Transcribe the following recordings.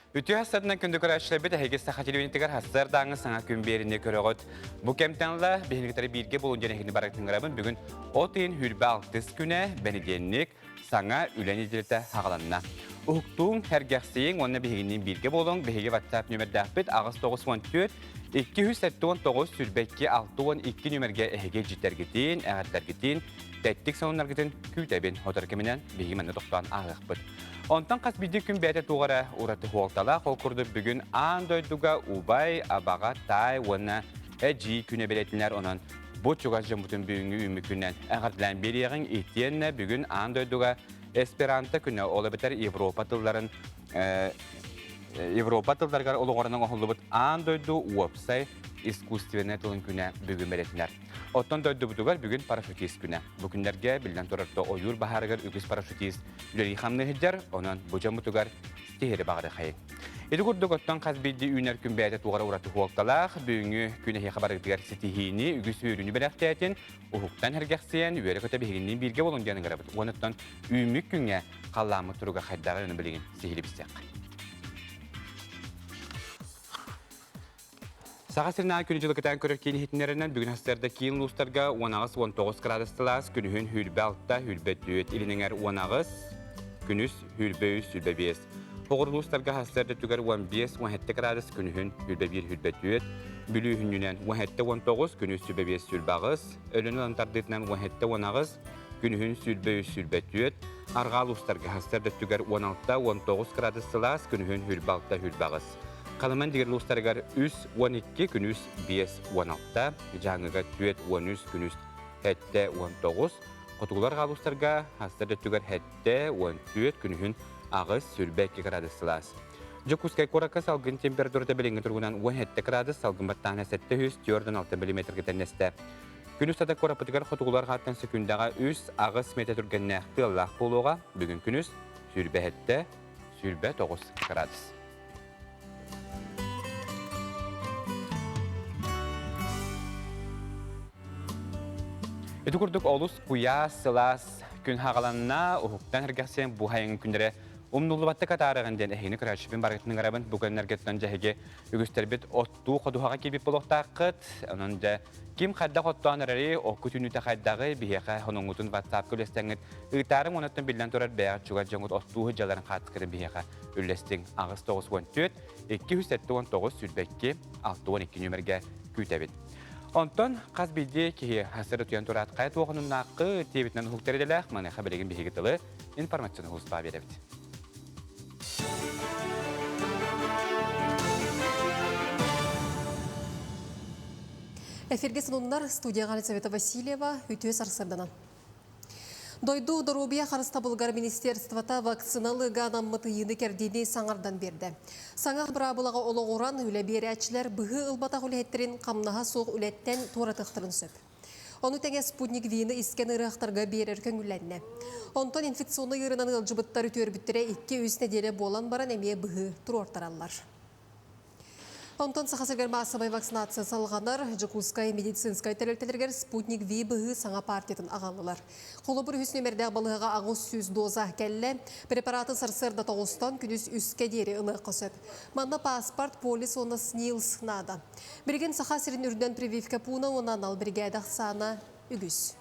Үтүө хассатынан күндү көрөөччүлэрбит эһиги саха телевидениетигэр хассыардааҥы саҥа күн биэрини көрөҕүт. Бу кэмтэн ыла биһиги бииргэ буолун диэн эһигини барытын бүгүн от ыйын хүрбэ алтыс күнэ бэнидиэнник саҥа үлэ нэдиэлэтэ хаҕаланна. Уһуктууҥ, сэргэхсийиҥ уонна биһигинниин бииргэ буолуҥ. Биһиги WhatsApp нүөмэрдээхпит 894 279 22 62 нүөмэргэ эһиги дьиттэргитин, эҕэрдэргитин, тэттик сонуннаргытын күүтэбин. Отор кэминэн биһиги манна тохтоон ааһыахпыт. Онтон хас биирдии күн бэйэтэ туох эрэ ураты суолталаах. Ол курдук бүгүн аан дойдуга убай, абаҕа, таай уонна эдьиий күнэ бэлиэтинэр. Онон бу чугас дьоммутун бүгүҥҥү үүммүт күнүнэн эҕэрдэлээн биэриэҕиҥ. Итиэннэ бүгүн аан дойдуга эсперанто күнэ, ол эбэтэр Европа тылларын Европа тылларыгар олоҕуран оҥоһуллубут аан дойду уопсай искусственнай тылын күнэ бүгүн бэлиэтинэр. Оттон дойдубутугар бүгүн парашютист күнэ. Бу күннэргэ биллэн турар ойуур баһаарыгар үгүс парашютист үлэлии хамныы сылдьар, онон бу дьоммутугар ситиһири баҕарыахайыҥ. Ити курдук оттон хас биирдии үүнэр күн бэйэтэ туох эрэ ураты суолталаах, бүгүҥҥү күн эһиэхэ барыгытыгар ситиһиини, үгүс үөрүүнү бэлэхтээтин, уһуктан сэргэхсийэн, үөрэ-көтө биһигинниин бииргэ буолуҥ диэн ыҥырабыт. Уонуттан үүммүт күҥҥэ халлааммыт туруга хайдаҕый ону билигин сиһилии билсиэххэ. Саха сиринээҕи күнү-дьылы кэтээн көрөр киин иһитиннэринэн бүгүн сарсыарда киин улуустарга 18-19 градус сылаас, күнүһүн 26, 24, илин эҥэр 18, күнүс 23, 25. Оҕур улуустарга сарсыарда түгэр 15-17 градус, күнүһүн 21-24, Бүлүү үһүнньүнэн 17-19, күнүс 25-28, Өлүөн ылан тардыытынан 17-18, күнүһүн 23-24, Арҕаа улуустарга сарсыарда түгэр 16-19 градус сылаас, күнүһүн 26-28. Халыман дигэр улуустарыгар 3-12, күнүс 5-16, Дьааҥыга 4-13, күнүс 7-19, хотугулар улуустарга астар өттүгэр 7-14, күнүһүн 8-22 градус сылаас. Дьокуускай куоракка салгын температурата билиҥҥи туругунан 17 градус, салгын баттааһына 746 миллиметргэ тэннэстэ. Күн устата куораппытыгар хотугулар хааттан сөкүүндэҕэ 3-8 метр түргэннээх тыаллаах буолуоҕа. Бүгүн күнүс 27, 29 градус. Ити курдук олус куйаас, сылаас күн хаҕаланна, уһуктан сэргэхсийэн бу хайыҥ күннэрэ умнуллубаттык атаарыҕын диэн эһигини көрөөччүбүн барыгытын ыҥырабын. Бу күннэргэ тутан дьэһиги үгүстэрбит оттуу ходуһаҕа киирбит буолуохтааххыт. Онон дьэ ким хайдах оттоон эрэри, окку түүнүтэ хайдаҕый, биһиэхэ хонуҥҥутун WhatsApp-ка үлэстэҥҥит ыытаарыҥ онуттан биллэн турар бэйэҕит чугас дьоҥҥут оттуу сылдьалларын хаартыскатын биһиэхэ үллэстиҥ. 894 279 22 62 нүөмэргэ күүтэбит. Онтон хас биирдии киһи хасыр утуйан тураат хайа туохунуннааххы диэбитинэн уһуктар идэлээх, маныаха билигин биһиги тылы информационный улуспаа биэрэбит. Эфирге сонуннар студияға Елизавета Васильева үтүө сарсырданан. Дойду доруобуйа харыстабылыгар министерствота вакциналыыга анаммыт ыйыыны-кэрдиини саҥардан биэрдэ. Саҥа быраабылаҕа олоҕуран үлэ биэрээччилэр быһыы ылбатах үлэһиттэрин хамнаһа суох үлэттэн туоратыахтарын сөп. Ону тэҥэ спутник V-ны искэн ыарыһахтарга биэрэр көҥүллэннэ. Онтон инфекционнай ыарыынан ыалдьыбыттар үтүөрбүттэрэ 2-3 нэдиэлэ буолан баран эмиэ быһыы туруортараллар. Онтон Саха сиригэр маассабай вакцинация салҕанар. Дьокуускай медицинскай тэрилтэлэригэр Спутник V быһыы саҥа партиятын аҕаллылар. Холобур, үһүс нүөмэрдээх балыыһаҕа 800 доза кэллэ. Препараты сарсыарда тоҕустан күнүс үскэ диэри ылыахха сөп. Манна паспорт, полис уонна СНИЛС наада. Билигин Саха сирин үрдүнэн прививка пууна уонна анал биригээдэ ахсаана үгүс.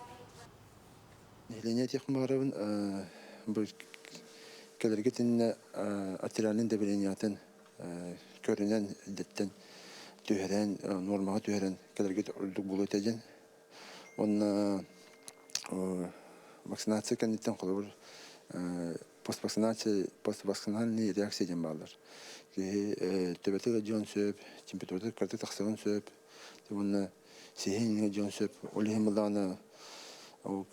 Нэһилиэнньэ этиэхпин баҕарабын, бу кэлэргэ итиннэ артериальнай давлениятын көрүнэн эрдэттэн түһэрэн, нуормаҕа түһэрэн кэлэргит ордук буолуо этэ диэн. Уонна вакцинация кэнниттэн холобур поствакцинация, поствакцинальные реакции диэн бааллар. Киһи төбөтө ыалдьыан сөп, температурата кыратык тахсыан сөп. Уонна сиһин дьон сөп. Ол иһин былаана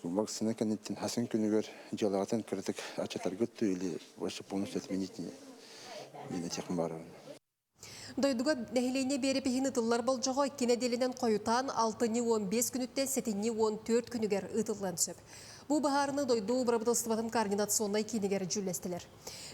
вакцина кэнниттэн хасын күнүгэр дьыалаҕытын кыратык ачатаргыт или вообще полностью отменить диэн этиэхпин баҕарабын. Дойдуга нэһилиэнньэ биэрэпиһин ытыллар болдьоҕо икки нэдиэлэнэн хойутаан алтынньы 15 күнүттэн сэтинньи 14 күнүгэр ыытыллыан сөп. Бу быһаарыны дойду бырабыыталыстыбатын координационнай киинигэр дьүүллэстилэр.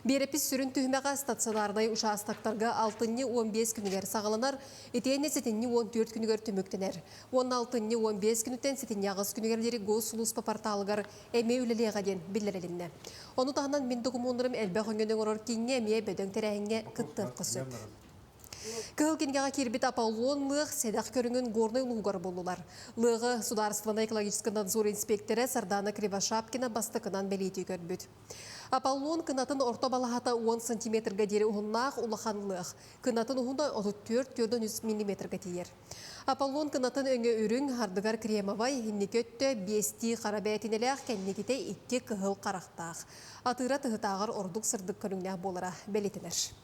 Биэрэпис сүрүн түһүмэҕэ стационарнай учаастактарга алтынньы 15 күнүгэр саҕаланар, итиэннэ сэтинньи 14 күнүгэр түмүктэнэр. Уонна алтынньы 15 күнүттэн сэтинньи 8 күнүгэр диэри Госсулууспа порталыгар эмиэ үлэлиэҕэ диэн биллэрилиннэ. Ону таһынан мин докумуоннарым элбэх өҥөнү оҥорор кииҥҥэ эмиэ бөдөҥ тэрээһиҥҥэ кыттыахха сөп. Кыһыл кинигэҕэ киирбит Аполлон лыах сэдэх көрүҥүн Горнай улууһугар буллулар. Лыаҕы Судаарыстыбаннай экологическай надзор инспектора Сардана Кривошапкина бастакынан бэлиэтии көрбүт. Аполлон кынатын орто балаһата 10 сантиметрга диэри уһуннаах улахан лыах. Кынатын уһуна 34-4,3 миллиметрга тиийэр. Аполлон кынатын өҥө үрүҥ, ардыгар кремовай, инники өттө биэстии хара бээтинэлээх, кэнникитэ икки кыһыл харахтаах. Атыыра тыһытааҕар ордук сырдык көрүҥнээх буолара бэлиэтэнэр.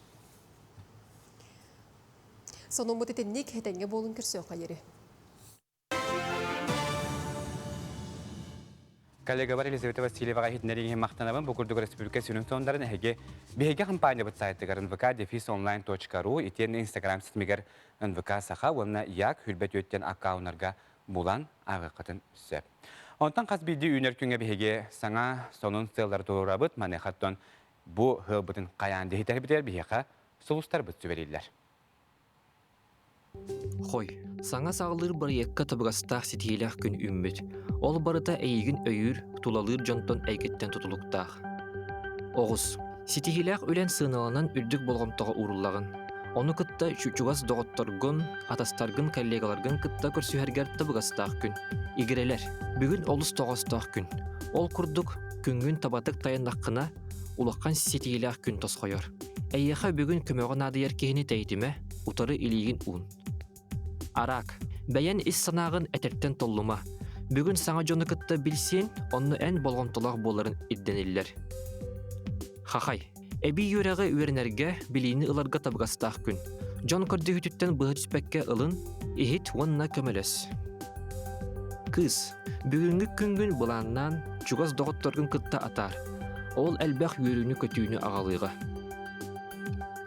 Сонуммут итинник, этэҥҥэ буолун көрсүөххэ диэри. Коллегабар Елизавета Васильеваҕа иһитиннэриигэ махтанабын. Бу курдук республика сүрүн сонуннарын эһиги биһиги компаниябыт сайтыгар nvk-онлайн.ru итиэннэ Инстаграм ситимигэр НВК Саха уонна ЯК хүрбэ түөттэн аккауннарга булан ааҕыаххытын сөп. Онтон хас биирдии үүнэр күҥҥэ биһиги саҥа сонун сыаллары туруорабыт. Маныаха бу ыалбытын хайаан диһитэрбитигэр биһиэхэ сулустарбыт сүбэлииллэр. Хой, саҥа саҕалыыр бырайыакка табыгастаах ситиһиилээх күн үүммүт. Ол барыта эйигин өйүүр, тулалыыр дьонтон эйгиттэн тутулуктаах. Оҕус, ситиһиилээх үлэн сыаналанан үрдүк болҕомтоҕо ууруллаҕын. Ону кытта чугас доҕотторгун, атастаргын, коллегаларгын кытта көрсүһэргэр табыгастаах күн. Игирэлэр, бүгүн олус тоҕоостоох күн. Ол курдук, күҥҥүн табатык тайаннаххына, улахан ситиһиилээх күн тосхойор. Эйиэхэ бүгүн көмөҕө наадыйар киһини тэйитимэ, утары илиигин уун. Араак. Бэйэн ис санааҕын этэртэн толлума. Бүгүн саҥа дьону кытта билсиэн, онно эн болҕомтолоох буоларын ирдэниллэр. Хахай. Эбии үөрэҕи үөрэнэргэ, билиини ыларга табыгастаах күн. Дьон көрдөһүүтүттэн быһа түспэккэ ылын, иһит уонна көмөлөс. Кыыс. Бүгүҥҥү күҥҥүн былааннаан, чугас доҕотторгун кытта атаар. Ол элбэх үөрүүнү-көтүүнү аҕалыаҕа.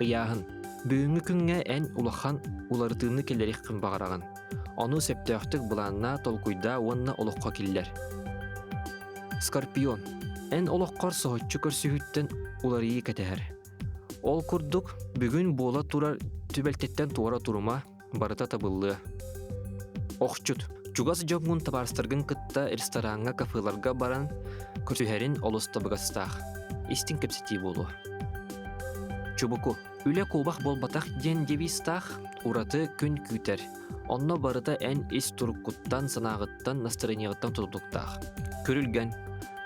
Ыйааһын. Бүгүҥҥү күҥҥэ эн улахан уларытыыны киллэриэххин баҕараҕын. Ону сөптөөхтүк былааннаа, толкуйдаа уонна олоххо киллэр. Скорпион. Эн олоххор соһуччу көрсүһүүттэн уларыйыы кэтэһэр. Ол курдук, бүгүн буола турар түбэлтэттэн туора турума, барыта табыллыа. Охчут. Чугас дьоҥҥун табаарыстаргын кытта рестораҥҥа, кафеларга баран көрсүһэрин олус табыгастаах. Истиҥ кэпсэтии буолуо. Чубуку. Үлэ куобах буолбатах диэн девизтаах ураты күн күүтэр. Онно барыта эн ис туруккуттан, санааҕыттан, настроениеҕыттан тутулуктаах. Күрүлгэн.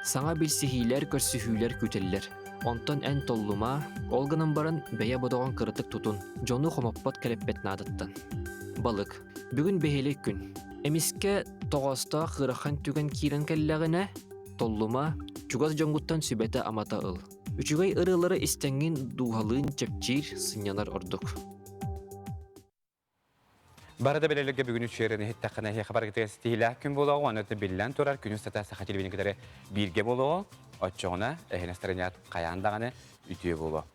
Саҥа билсиһиилэр, көрсүһүүлэр күүтэллэр. Онтон эн толлума, ол гынан баран бэйэ бодоҕун кыратык тутун, дьону хомоппот кэлэппэт наадаттан. Балык. Бүгүн бэһиэлэй күн. Эмискэ тоҕоостоох ыарахан түгэн киирэн кэллэҕинэ, толлума, чугас дьоҥҥуттан сүбэтэ-амата ыл. Үчүгэй ырыалары истэҥҥин дууһалыын чэпчиир, сынньанар ордук. Бары да билэлэргэ бүгүн үчүгэрин иһиттэххинэ эһиэхэ барыгытыгар ситиһиилээх күн буолуоҕа уонна биллэн турар күнүс сата саха телевидение кытары бииргэ буолуоҕа. Оччоҕуна эһини астарынят хайаан даҕаны үтүө буолуо.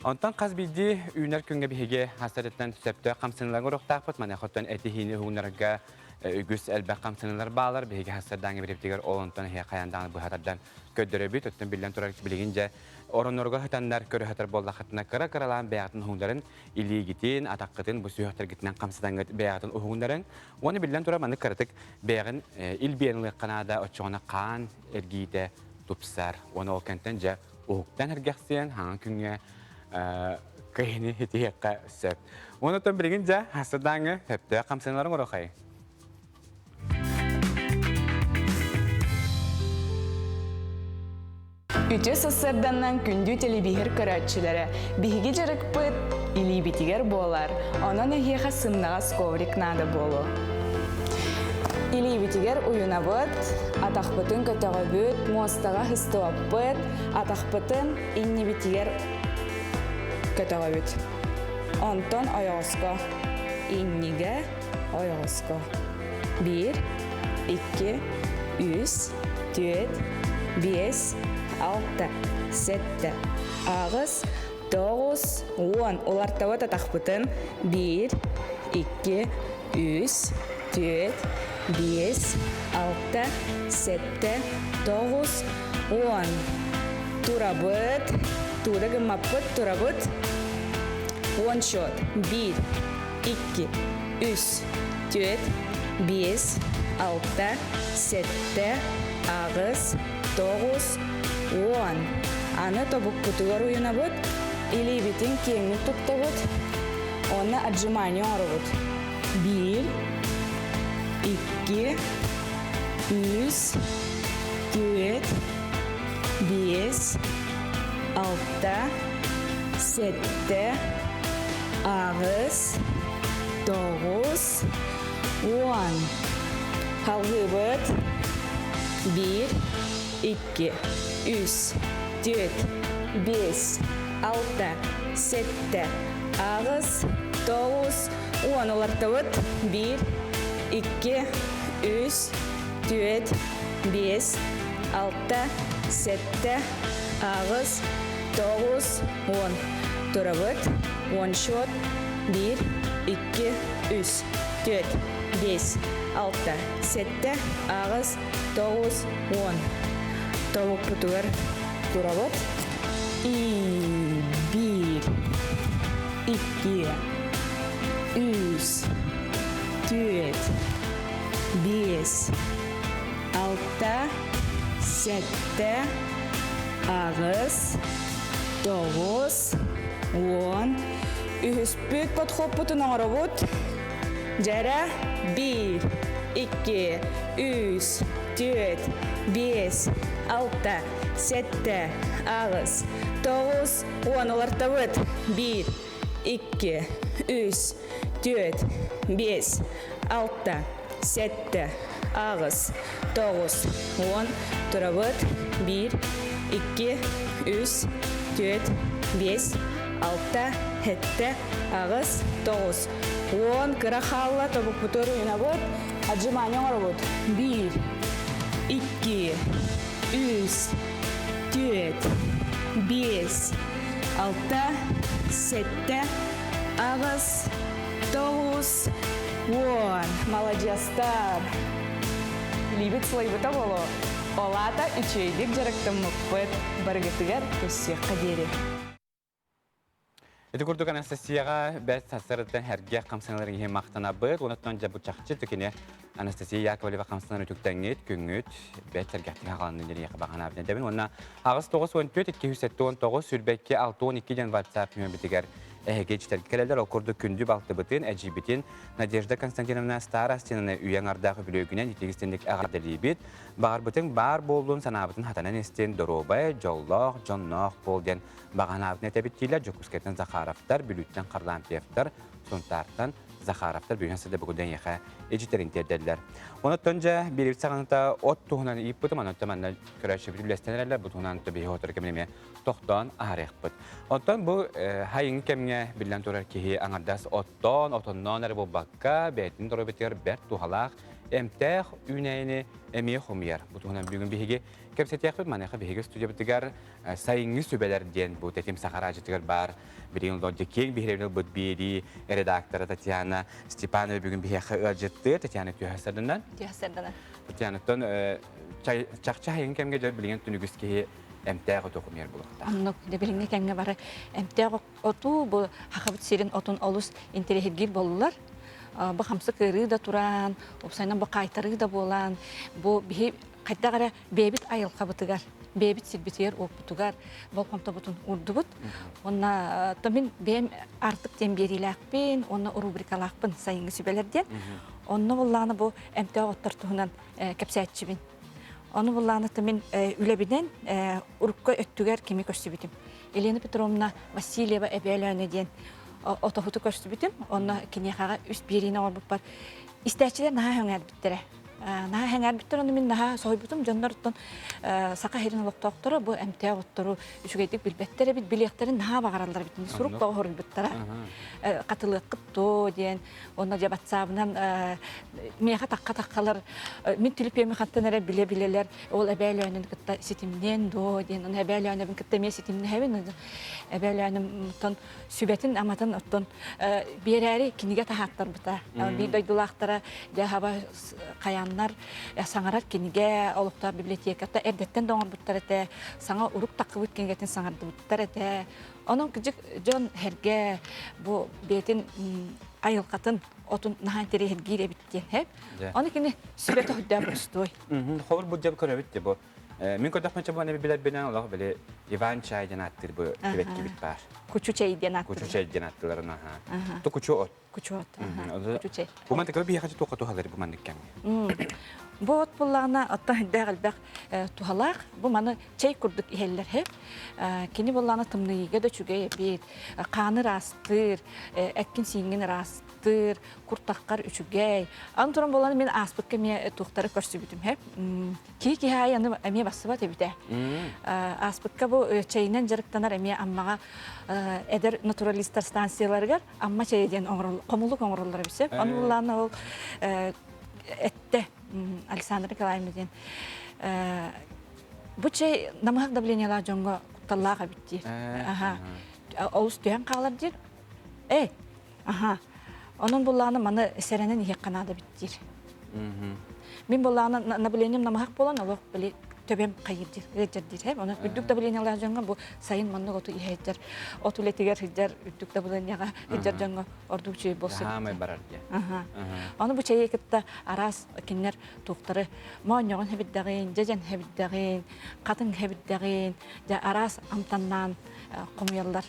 Онтон хас биирдии үүнэр күҥҥэ биһиги хастарыттан сөптөөх хамсаныыларга оруохтаахпыт. Маныаха оттон этиһиини уһугуннарарга үгүс элбэх хамсаныылар баалар. Биһиги хастардааҥы бириптигэр ол онтон эһиэхэ хайаан даҕаны быһа тардан көрдөрөбүт. Оттон биллэн турар билигин дьэ ороннорго сытаннар көрө сытар буоллаххытына кыра-кыралаан бэйэҕитин уһугуннарын илиигитин, атаххытын бу сүһүөхтэргитинэн хамсатаҥҥыт бэйэҕитин уһугуннарыҥ. Уонна биллэн турар маннык кыратык бэйэҕин илбиэн ылыахха наада, оччоҕуна хаан эргиитэ тупсар. Уонна ол кэнтэн дьэ уһуктан эргэхсийэн хаҥа күҥҥэ кыһыны итиһиэххэ сөп. Уонна оттон билигин дьэ хастадааҥы сөптөөх хамсаныыларын оҥоруоххайыҥ. Үтүө сарсыарданнан күндү телевизор көрөөччүлэрэ, биһиги дьарыкпыт илиибитигэр буолар, онон эһиэхэ сымнаҕас коврик наада буолуо. Илиибитигэр уйунабыт, атахпытын көтөҕөбүт, муостаҕа сыстыбаппыт, атахпытын иннибитигэр көтөҕөбүт. Онтон ойоҕоско, иннигэ, ойоҕоско. Биир, икки, үс, түөрт, биэс, алта, сэттэ, аҕыс, тоҕус, уон. Улартабыт атахпытын. Биир, икки, үс, түөрт, Биэс, алта, сэттэ, тоҕус, уон. Турабыт. Тууда гыммаппыт, турабыт. Уон счет. Биир, икки, үс, түөрт, биэс, алта, сэттэ, аҕыс, тоҕус, уон. Аны тобукпутугар уйунабыт, илиибитин киэҥник туттабыт, уонна отжимание оҥоробут. Биир, икки, үс, түөрт, биэс, алта, сэттэ, аҕыс, тоҕус, уон. Халгыыбыт. Биир, икки, үс, түөрт, биэс, алта, сэттэ, аҕыс, тоҕус, уон улартыбыт. Биир, икки, үс, түөрт, биэс, алта, сэттэ, аҕыс, тоҕус, уон. Турабыт. Уон счет. Биир, икки, үс, түөрт, биэс, алта, сэттэ, аҕыс, тоҕус, уон. Тобукпутугар турабыт. И биир, икки, үс, түөрт, биэс, алта, сэттэ, аҕыс, тоҕус, уон. Үһүспүт подходпутун оҥоробут. Дьэрэ биир, икки, үс, түөрт, биэс, алта, сэттэ, аҕыс, тоҕус, уон улартабыт. Биир, икки, үс, түөрт, биэс, алта, сэттэ, аҕыс, тоҕус, уон. Турабыт. Биир, икки, үс, түөрт, биэс, алта, сэттэ, аҕыс, тоҕус. Уон кыра хаалла тобукпутугар уйунабыт, отжимание оҥоробут. Биир, икки, үс, түөрт, биэс, алта, сэттэ, аҕыс, тоҕус, уон. Маладьыастар! Илиибит сылайбыта буолуо. Ол аата үчүгэйдик дьарыктаммыппыт, барыгытыгар көрсүөххэ диэри. Ити курдук Анастасияҕа бэрт сарсыардаттан сэргэх хамсаныыларын иһин махтанабыт. Онон дьэ бу чахчы түкини Анастасия Яковлева хамсанан үтүктэҥҥит, күҥҥүт бэрт сэргэхтик хааланнын диэн баҕанаабын этэбин. Уонна 8 94 279 22 62 диэн WhatsApp нөмербитигэр эһиги ичтэргэ кэлэллэр. Ол курдук күндү балтыбытын, эдьиийбитин Надежда Константиновна Старостинаны үйэҥ ардаах үбүлүөйгүнэн итигистинник эҕэрдэлиибит. Баҕарбытыҥ баар буоллун, санаабытын хатанан истин, доруобай, дьоллоох, дьонноох буол диэн баҕанаабытын этэбит дииллэр Дьокуускайтан Захаровтар, Бүлүүттэн Харлампьевтар, Сунтаартан Захаровтар бүгүн сыда бүгүн эйиэхэ ичитэрин тиэрдэллэр. Онон дьэ биирбит саҕаната от туһунан ыйыппытым, онон манна көрөөччүбүт үллэстэн эрэллэр, бу туһунан биһи отор кэмин эмиэ тохтоон аһарыахпыт. Оттон бу хайыҥ кэмҥэ биллэн турар киһи аҥардас оттоон, отонноон эрэ буолбакка, бэйэтин доруобуйатыгар бэрт туһалаах эмтээх үүнээйини эмиэ хомуйар. Бу туһунан бүгүн биһиги кэпсэтиэхпит. Маныаха биһиги студиябытыгар сайыҥҥы сүбэлэр диэн бу тэтим сахараадьытыгар баар билигин олордо киэҥ биһирэбин ылбыт биэрии редактора Татьяна Степанова бүгүн биһиэхэ ыалдьыттыыр. Татьяна түһэ сарданан. Түһэ сарданан. Татьянаттан чахчы хайыҥ кэмҥэ дьэ билигин түнүгүс киһи эмтээх оту хомуйар буолуохтаах. Оннук билиҥҥи кэмҥэ бары эмтээх оту бу Хахабыт сирин отун олус интэриэһиргиир буоллулар. Бу хамсык ыарыы да тураан, уопсайынан бу хаайтарыы да буолан, бу биһи хайдах эрэ бэйэбит айылҕабытыгар, бэйэбит сирбитигэр-уоппутугар болҕомтобутун уурдубут. Уонна то мин бэйэм артык диэн биэриилээхпин, уонна рубрикалаахпын сайыҥҥы сүбэлэр диэн. Онно буллаҕына бу эмтээх оттор туһунан кэпсээччибин. Ону буллаҕына то мин үлэбинэн урукку өттүгэр кими көрсүбүтүм. Елена Петровна Васильева Эбээлөөнө диэн отоһуту көрсүбүтүм. Онно киниэхэҕэ үс биэриини оҥорбуппар истээччилэр наһаа сөҥээрбиттэрэ. Наһаа сэҥээрбиттэр, ону мин наһаа соһуйбутум. Дьоннор оттон Саха сирин олохтоохторо бу эмтээх оттору үчүгэйдик билбэттэр эбит, билиэхтэрин наһаа баҕараллар эбит. Сурук да оһоруйбуттара. Хатылыаххыт дуо диэн, онно дьэ батсаабынан миэхэ тахха-таххалар мин түлүпүөмү хантан эрэ билэ-билэлэр, ол эбээ Өлөөнүн кытта ситимниэн дуо диэн, ону эбээ Өлөөнөбүн кытта эмиэ ситимнэһэбин. Эбээ Өлөөнүм сүбэтин аматын оттон биэрээри кинигэ таһааттарбыта. Биир дойдулаахтара дьэ хаба хайааннар саҥарар кинигэ олохтоох библиотеката эрдэттэн да оҥорбуттар этэ, саҥа урук таххыбыт кинигэтин саҥардыбыттар этэ. Онон кыдьык дьон эргэ бу бэйэтин айылҕатын отун наһаа интэриэһиргиир эбит диэн һэп. Ону кини сүбэтэ үрдээх боростуой. Хобур бу дьэ көрөбүт бу. Мин көрдөхпүнчэ бу билэрбинэн олох били Иван чай диэн ааттыыр бу тибэккибит баар. Кучу чэй диэн ааттыыр. Кучу чэй диэн ааттыыларын аха. Ту кучу от. Кучу от. Кучу чэй. Бу маннык биһиэхэ туохха туһалар бу маннык кэмҥэ? Бу от буллаҕына оттон элбэх элбэх туһалаах. Бу маны чэй курдук иһэллэр һэ. Кини буллаҕына тымныйыыга да үчүгэй эбит. Хааны ыраастыыр, эккин-сииҥҥин ыраастыыр, куртаххар үчүгэй. Аны туран буолан мин ааспыкка эмиэ туохтары көрсүбүтүм һэ. Киһи киһи аайы аны эмиэ бассыбат эбитэ. Ааспыкка бу чэйинэн дьарыктанар эмиэ Аммаҕа эдэр натуралистар станцияларыгар Амма чэйэ диэн хомулук оҥороллор эбит. Ону буллаана ол этте Александр Николаевна диэн бу чэй намыһах давлениелаах дьоҥҥо кутталлаах эбит диир. Олус түһэн хаалар диир. Эй, аха. Онон буллаана маны сэрэнэн иһиэххэ наада эбит диир. Мин буллаана давлением намыһах буолан олох били төбөм хайыр диир, ыалдьар диир. Һэм онон үрдүк давлениелаах дьоҥҥо бу сайын маннык оту иһэ от үлэтигэр сылдьар үрдүк давлениеҕа сылдьар дьоҥҥо ордук үчүгэй буолсу. Хаамай барар диye. Ону бу чэйи кытта араас кинилэр туохтары моонньоҕун хэбирдэҕин, дьэдьэн хэбирдэҕин, хатыҥ хэбирдэҕин, дьэ араас амтаннаан хомуйаллар,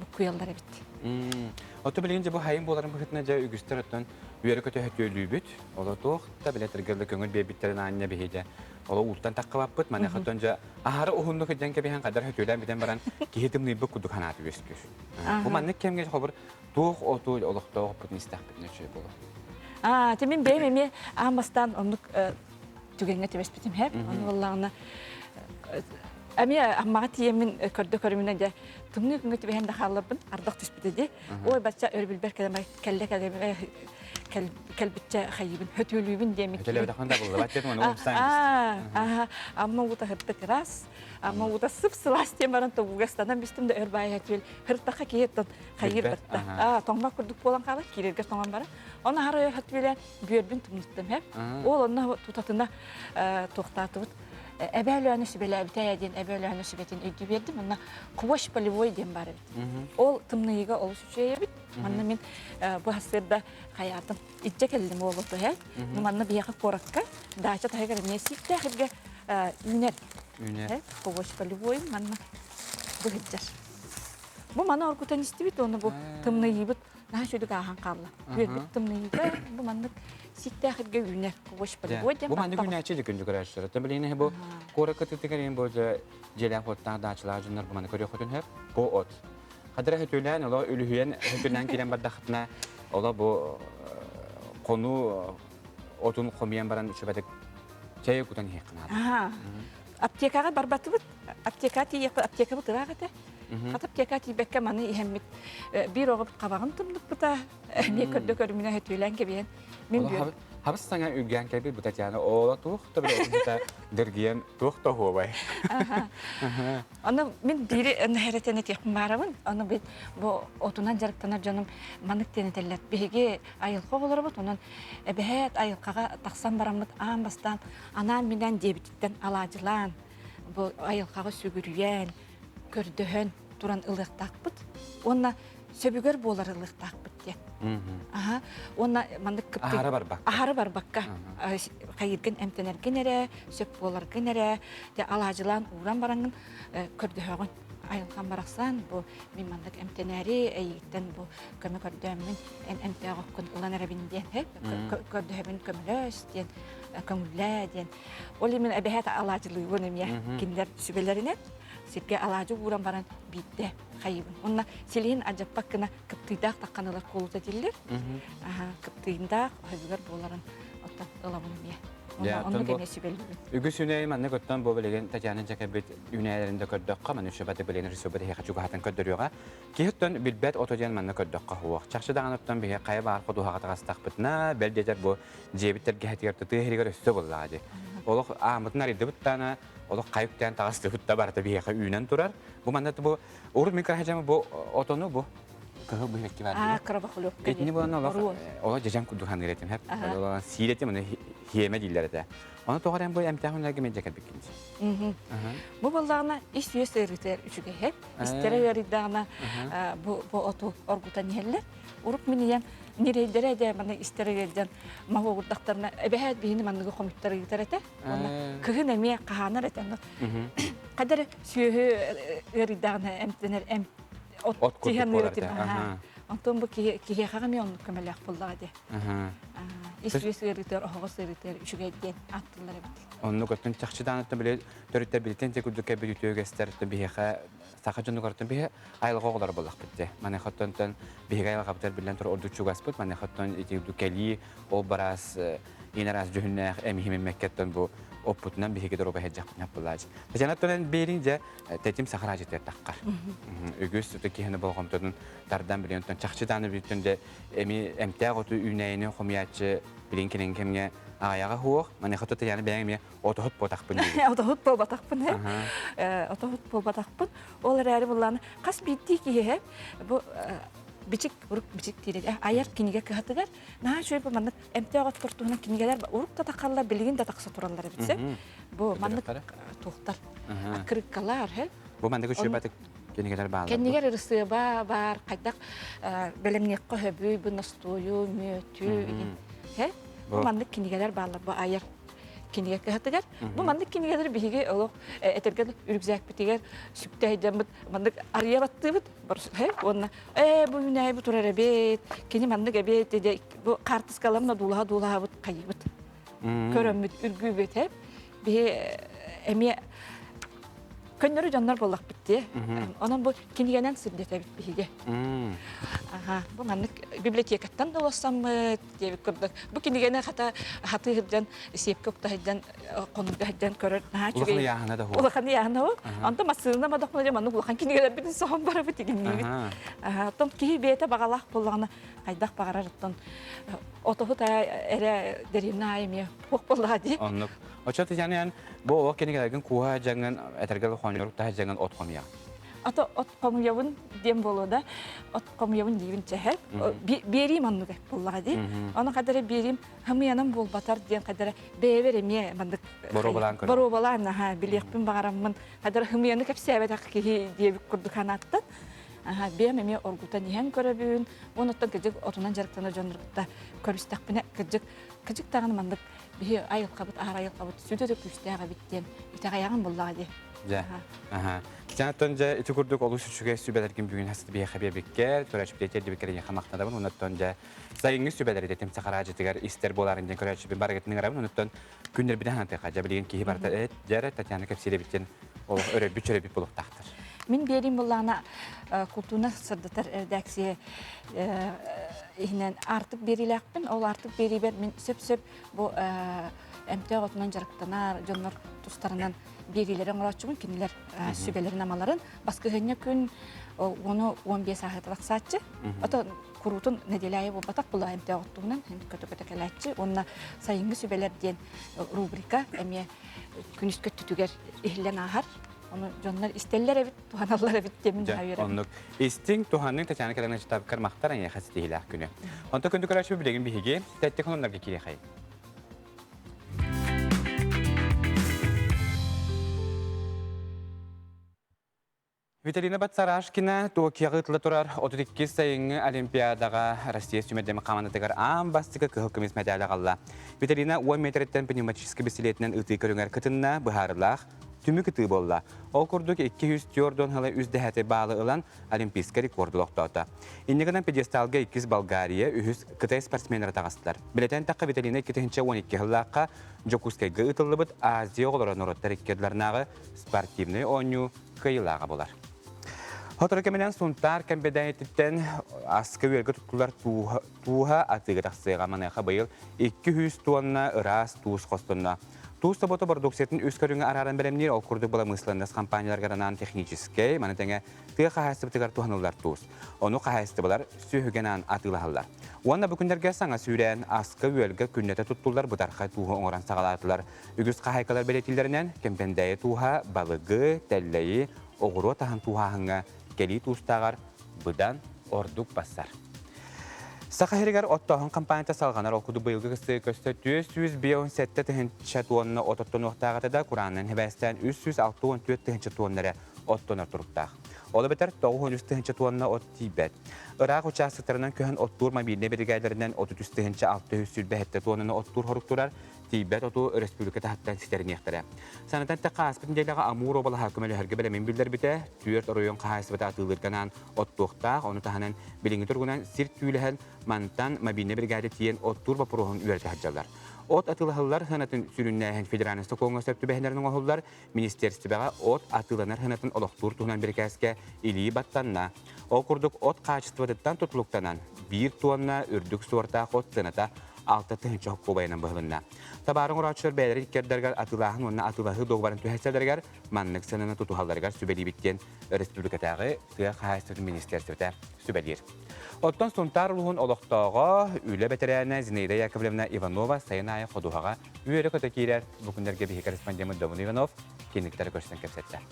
буккуйаллар эбит. Оту билигин дьэ бу хайын буоларын быһыытынан дьэ үгүстэр оттон үөрэ-көтө хөтүөлүүбүт. Оло туох да билэ тыргылла көҥүл биэрбиттэрин аанньа биһиги оло ууттан таххыбаппыт. Маныаха оттон дьэ аһары уһуннук илдьэн кэбиһэн хадар хөтүөлээн бүтэн баран киһи тымныйбыт курдук санаата үөскүүр. Бу маннык кэмҥэ холобур туох оту олохтоох оппутун истэхпитинэ үчүгэй буолуо. Аа, ти мин бэйэм эмиэ аан бастаан оннук түгэҥҥэ түбэспитим һэп. Ону буоллаҕына эмиэ Аммаҕа тиийэммин көрдө көрүмүнэ дьэ тымныы күҥҥэ түбэһэн да хаалларбын ардах түспүтэ дии. Ой бачча өрөбүлбэр кэлэн кэллэ кэлэ кэлбиччэ хайыыбын хөтүөлүүбүн диэммит. Хөтөлөөбөтөххүн да буллабат диэн уну умсаан. Амма уута хыртык ыраас, Амма уута сып-сылаас диэн баран тобугастанан бистим да өр баайа түөл хыртахха киһи хайыыр батта. Аа, тоҥмох курдук буолан хаалар, киирэргэ тоҥон баран. Оны хара хөтүөлээн бүөрбүн тумнуттум һэп. Ол онно тутатына туохтаатыбыт. Эбээ Өлөөнө сүбэлээбитэ диэн Эбээ Өлөөнө сүбэтин өйдүү биэрдим. Онно хвощ полевой диэн баар эбит. Ол тымныйыга олус үчүгэй эбит. Манна мин бу сырда хайаатым. Иччэ кэллим ол оту һэ. Манна биһиэхэ куоракка дача таһыгар эмиэ сииктээх иргэ үүнэр. Үүнэр. Хвощ полевой манна быһыддьар. Бу маны оргутан истибит уонна бу тымныйыыбыт наһаа үчүгэй ааһан хаалла. Үөрбүт тымныйыыга бу маннык сииктээх иргэ үүнэр. Хвощ полевой диэн Бу маннык үүнээччи дьэ күндү көрөөччүлэр. Оттон билигин бу куоракка тытыгар ин бу дьиэлээх уоттаах даачалаах дьоннор бу маны көрүөххүтүн сөп. Бу от. Хадара хөтүлээн оло үлүһүйэн хөтүлээн киирэн бардахытына оло бу хону отун хомуйан баран үчүбэтик чэй кутан иһиэххин наада. Аптекаҕа барбатыбыт. Аптека тиийиэхпит, аптекабыт ыраах этэ. Хата аптека тиийбэккэ маны иһэммит биир оҕобут хабаҕын тымныппыта, эмиэ көрдө көрүмүнэ хөтүөлээн кэбиһэн. Мин бүөр. Хабыс саҥа үргээн кэлбит бу Татьяна ола туох да билэ дыргыйан туох да оһуобай. Аны мин биири нэһэрэтэн этиэхпин баарабын. Аны бит бу отунан дьарыктанар дьонум маннык диэн этэллэр. Биһиги айылҕа оҕолоробут, онон эбэһээт айылҕаҕа тахсан бараммыт аан бастаан анаан-минээн диэбититтэн алаадьылаан, бу айылҕаҕа сүгүрүйэн, көрдөһөн туран ылыахтаахпыт уонна сөбүгэр буолар ылыахтаахпыт диэн. Аха. Уонна маннык кыптый Аһара барбакка. Аһара барбакка. Хайыргын эмтэнэргин эрэ, сөп буоларгын эрэ, дьэ алаадьылаан ууран бараҥҥын көрдөһөҕүн. Айылҕам барахсан бу мин маннык эмтэнээри эйигиттэн бу көмө көрдөөммүн эн эмтээх оккун ылан эрэбин диэн көрдөһөбүн көмөлөс диэн көҥүллээ диэн Ол иһин эбэһээт алаадьылыыбын эмиэ кинилэр сүбэлэринэн сиргэ алаадьы ууран баран биирдэ хайыыбын. Онно силиһин алдьаппат гына кыптыйдаах таххан ылар куолута этиллэр. Аха, кыптыйдаах өһүгэр буоларын оттон ылабын эмиэ. Оннук эмиэ сүбэлиибин. Үгүс үнэйи маннык оттон бу билигин Татьяна дьэкэбит үнээлэрин да көрдөххө, маны сүбэти билигин рисубат эһиэхэ чугаһатан көрдөрүөҕэ. Киһи оттон билбэт ото диэн манна көрдөххө суох. Чахчы даҕаны оттон биһи хайа баар ходуһаҕа таҕыстахпытына, бэл диэтэр бу дьиэбит тэлгэһэтигэр тытыы иһигэр өссө буллаҕа дии. Олох ааммытын арыйдыбыт даана, олох хайы үктээн таҕыстыбыт да барыта биһиэхэ үүнэн турар. Бу манна бу урут мин кыраһа бу отону бу кыһыл быһыакки бар. Аа, кыра Итини буолан олох олох дьэдьэн курдук ханыыр этим хэп. Олох сиир этим, аны хиэмэ дииллэр этэ. Ону тоҕо эрэн бу эмтээх үнэлэргэ мен дьэкэрбиккин. Бу буоллаҕына ис үөс ыарыытыгар үчүгэй хэп. Истэрэ ыарыйдаҕына бу бу оту оргутан иһэллэр. Урук мин ийэм ньирэйдэрэ дэ маны истэрэ ыалдьан маһы угурдахтарына эбэһээт биһини манныгы хомуттар ыытар этэ. Уонна кыһын эмиэ хаһаанар этэ. Хадары сүөһү ыарыйдаҕына эмтэнэр эмп от курдук буолар этэ. Онтон бу киһиэхэ эмиэ оннук көмөлөөх буоллаҕа дии. Ис үөс ыарыытыгар, оһоҕос ыарыытыгар үчүгэй диэн ааттыыллар эбит. Оннук оттон чахчы даҕаны били төрүттэр билтэн те курдук кэлбит үтүө үгэстэр биһиэхэ саха дьонугар биһи айылҕа оҕолоро буоллахпыт дии. Маныаха оттон биһиги айылҕабытыгар биллэн турар ордук чугаспыт. Маныаха оттон ити кэлии ол бараас иин араас дьүһүннээх эмиһимиммэккэттэн бу оппутунан биһиги доруобай сылдьахпытын булаачы. Татьяна биэрин дьэ тэтим сахар ажытыар таххар. Үгүс тута киһини болҕомтотун тардан билин оттон чахчы дааны бүтүн де эми эмтээх оту үүнээйини хомуйааччы билин кэлин кэмҥэ аҕайаҕа хуох маныаха тута яны бэйэҥ эмиэ отоһут буотахпын диибин. Отоһут буолбатахпын отоһут буолбатахпын. Ол эрээри буллааны хас биирдии киһи бу бичик урук бичик диир айар кинигэ кыһатыгар наһаа үчүгэй бу маннык эмтээх оттор туһунан кинигэлэр урук да тахаллар билигин да тахса тураллар эбит бу маннык туохтар аккырыккалар бу маннык үчүгэй кинигэлэр бааллар кэннигэр ырысыаба баар хайдах бэлэмниэххэ хөбүй бу ностуойу мүөтү бу маннык кинигэлэр бааллар бу айар кинигэ кыһатыгар. Бу маннык кинигэлэр биһиги олох этэргэ үрүкзээкпитигэр сүктэйдэммит маннык арыйа баттыыбыт уонна ээ бу үүнээйи бу турар эбит кини маннык эбит де бу хаартыскаларына дуулаһа дуулаһабыт хайыбыт көрөммүт үргүүбүт биһи эмиэ көннөрү дьоннор буоллахпыт дии. Онон бу кинигэнэн сирдэтэбит биһиги. Аха, бу маннык библиотекаттан да улассаммыт диэбит курдук. Бу кинигэни хата хатыы сылдьан, сиэпкэ укта сылдьан, хонуга сылдьан көрөр наһаа үчүгэй. Улахан ыйааһына да хуо. Улахан ыйааһына ол. Онтон массыына мадахмына дьэ маннык улахан кинигэлэрбитин соһон барабыт игинниибит. Аха, оттон киһи бэйэтэ баҕалаах буоллаҕына хайдах баҕарар оттон отоһут эрэ дэриэбинэ аайы эмиэ хуох буоллаҕа дии. Оннук. Оччо Татьяна бу оҕо кинигэлэргин кууһа дьаҥын этэргэ хонньорук таһа дьаҥын от хомуйаҕын. Ато от хомуйабын диэн буолуо да от хомуйабын диибин чэһэ биэриим оннук буоллаҕа дии. Ону хадара биэриим хымыйанан буолбатар диэн хадара бэйэбэр эмиэ маннык боруобалаан көрө. Боруобалаан аха билиэхпин баҕараммын хадара хымыйаны кэпсээбэтэх киһи диэбит курдук санааттан аха биэм эмиэ оргутан иһэн көрөбүн. Онуттан кыдьык отунан дьарыктанар дьоннору кытта көрүстэхпинэ кыдьык кыдьык даҕаны маннык биһи айылҕабыт аһар айылҕабыт сүдү да күүстээх эбит диэн итэҕэйэҕин буллаҕа дии. Дьэ. Аха. Тиянаттан дьэ ити курдук олус үчүгэй сүбэлэргин бүгүн хас биһиэхэ биэрбиккэр, көрөөччүбүтэ тиэрдибиккэр эйиэхэ махтанабын. Онуттан дьэ сайыҥҥы сүбэлэри тэтим сахараадьытыгар истэр буоларын диэн көрөөччүбүн барыгытын ыҥырабын. Онуттан күннэрбитин ханатыахха. Дьэ билигин киһи барыта эт, дьэ Татьяна кэпсиир эбит диэн олох өрөйбүт-чөрөйбүт буолуохтаахтар. Мин биэриим буллаҕына култууна сырдатар эрэдээксийэ иһинэн аартык биэриилээхпин. Ол аартык биэриибэр мин сөп-сөп бу эмтээх отунан дьарыктанар дьоннор тустарынан биэриилэри оҥорооччубун. Кинилэр сүбэлэрин-амаларын баскыһыанньа күн уону 15 ааһыта тахсааччы. Ото куруутун нэдиэлэ аайы буолбатах була эмтээх оттугунан көтө-көтө кэлээччи. Уонна сайыҥҥы сүбэлэр диэн рубрика эмиэ күнүскү өттүтүгэр иһиллэн ааһар. Ону дьоннор истэллэр эбит, туһаналлар эбит диэмин Дьэ, оннук. Истиҥ, туһаныҥ Татьяна Кирилловна Читабыккар махтар эйиэхэ ситиһиилээх күнү. Онтон күндү көрөөччү билигин биһиги тэттик хонуннарга киириэхэйин. Виталина Бацарашкина Токиоҕа ыытыла турар 32 сайыҥҥы Олимпиадаҕа Россия сүүмэрдэммит хамаандатыгар аан бастакы кыһыл көмүс мэдээли аҕалла. Виталина 10 метрттэн пневматическай бистилиэтинэн ытыы көрүҥэр кытынна, быһаарыылаах түмүк ытыы буолла. Ол курдук 204 ыла үс дэһээти баалы ылан олимпийскай рекорду олохтоото. Инньэ гынан пьедесталга иккис Болгария, үһүс Кытай спортсменнара таҕыстылар. Билэтэн тахха Виталина 2012 сыллаахха Дьокуускайга ыытыллыбыт Азия оҕолоро норуоттар икки ардыларынааҕы спортивнай оонньуу кыайыылааҕа буолар. Сотору кэминэн Сунтаар кэмбэдээһититтэн аска-үөлгэ туттулар тууһа атыыга тахсыаҕа. Маныаха быйыл 200 туонна ыраас туус хостонно. Туус собото бородууксуйатын үс көрүҥэ арааран бэлэмниир, ол курдук бырамыысыланнас компанияларыгар анаан техническэй, маны тэҥэ тыа хаһаайыстыбатыгар туһаныллар туус. Ону хаһаайыстыбалар сүөһүгэ анаан атыылаһаллар. Уонна бу күннэргэ саҥа сүүрээн аска-үөлгэ күннэтэ туттуллар бытархай тууһу оҥорон саҕалаатылар. Үгүс хаһаайкалар бэлиэтииллэринэн, Кэмпэндээйи тууһа балыгы, тэллэйи, оҕуруот аһын тууһааһыҥҥа кэлии туустааҕар быдан ордук бассар. Саха сиригэр оттооһун компанията салҕанар ол курдук быйылгы кыстыгы көстө 457 тыһыынча туонна от оттонуохтаах этэ да кураанынан сибээстээн 364 тыһыынча туонна эрэ оттонор туруктаах. Ол эбэтэр 93 тыһыынча туонна от тиийбэт. Ыраах учаастактарынан көһөн оттуур мобильнай биригээдэлэринэн 33 тыһыынча 627 туоннаны оттуур хорук турар, тиийбэт оту өрөспүүбүлүкэ таһыттан ситэриниэхтэрэ. Санатан эттэххэ, ааспыт нэдиэлэҕэ Амур уобалаһа көмөлөһөргө бэлэмин биллэрбитэ, түөрт оройуон хаһаайыстыбата атыылыырга анаан оттуохтаах, ону таһынан билиҥҥи туругунан сир түүлэһэн мантан мобильнай биригээдэ тиийэн оттуур боппуруоһун үөрэтэ сылдьаллар. От атыылаһыллар сыанатын сүрүннээһин федеральнай сокуоҥҥа сөп түбэһиннэрэн оҥоһуллар, министиэристибэҕэ от атыыланар сыанатын олохтуур туһунан бирикээскэ илии баттанна. Ол курдук от хаачыстыбатыттан тутулуктанан, биир туонна үрдүк суортаах от сыаната 6 тыһыынча холкуобайынан быһылынна. Табаары оҥорооччулар бэйэлэрин иккэрдэригэр атыылааһын уонна атыылаһыы дуогабарын түһэрсэллэригэр маннык сыананы тутуһалларыгар сүбэлиибит диэн өрөспүүбүлүкэтээҕи тыа хаһаайыстыбатын министиэристибэтэ сүбэлиир. Оттон Сунтаар улууһун олохтооҕо, үлэ бэтэрээнэ Зинаида Яковлевна Иванова сайын аайы ходуһаҕа үөрэ-көтө киирэр. Бу күннэргэ биһиги корреспондеммыт Домун Иванов киниктэрэ көрсөн кэпсэттэ.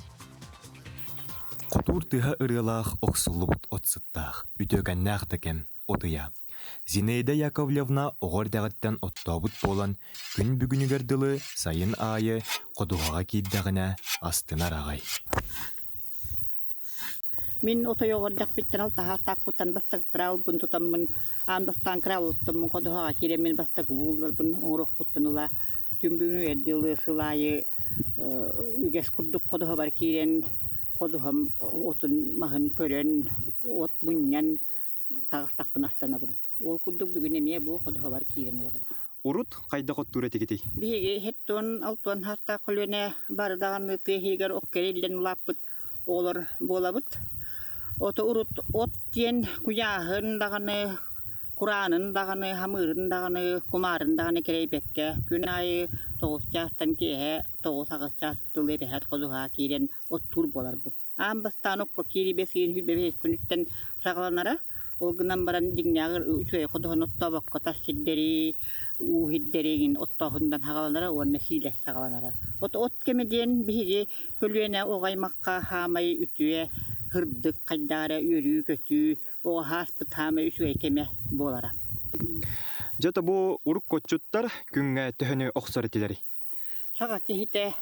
Хотуур тыаһа ырыалаах охсуллубут от сыттаах, үтүөкэннээх да кэм, от ыйа. Зинаида Яковлевна оҕо эрдэҕиттэн оттообут буолан, күн бүгүнүгэр дылы сайын аайы ходуһаҕа киирдэҕинэ астынар аҕай. Мин отойоҕор эрдэхпиттэн алтаһаахтаахпыттан бастакы кыраалбын тутаммын, аан бастаан кыраалыттаммын ходуһаҕа киирэммин бастакы буулларбын оҥоруохпуттан ыла күн бүгүнүгэр дылы сыл аайы үгэс курдук ходуһабар киирэн ходуһам отун маһын көрөн, от мунньан таҕыстахпына астанабын. Ол курдук бүгүн эмиэ бу ходуһабар киирэн олоробун. Урут хайдах оттуур этигитий? Биһиги һэттуон алтуон саастаах көлүөнэ бары даҕаны тыа иһигэр ок кэриллэн улааппыт оҕолор буолабыт. Ото урут от диэн куйааһын даҕаны, кураанын даҕаны, хамыырын даҕаны, кумаарын даҕаны кэрэйбэккэ күн аайы тоҕус чаастан киэһэ тоҕус-аҕыс чаас тылы эбэһээт ходуһаҕа киирэн оттуур буоларбыт. Аан бастаан окко киирии бэс ыйын 25 күнүттэн саҕаланара. Ол гынан баран дьиҥнээҕэр үчүгэй ходуһаны оттообокко тас сирдэри, уу сирдэри эҥин оттооһунтан саҕаланара уонна сиилэс саҕаланара. От от кэмэ диэн биһиги көлүөнэ оҕо аймахха хаамай үтүө, сырдык, хайдах эрэ үөрүү-көтүү, оҕо ааспыт хаамай үчүгэй кэмэ буолара. Дьэ, бу уруккуччуттар күҥҥэ төһөнү охсор этилэрий? Саха киһитэ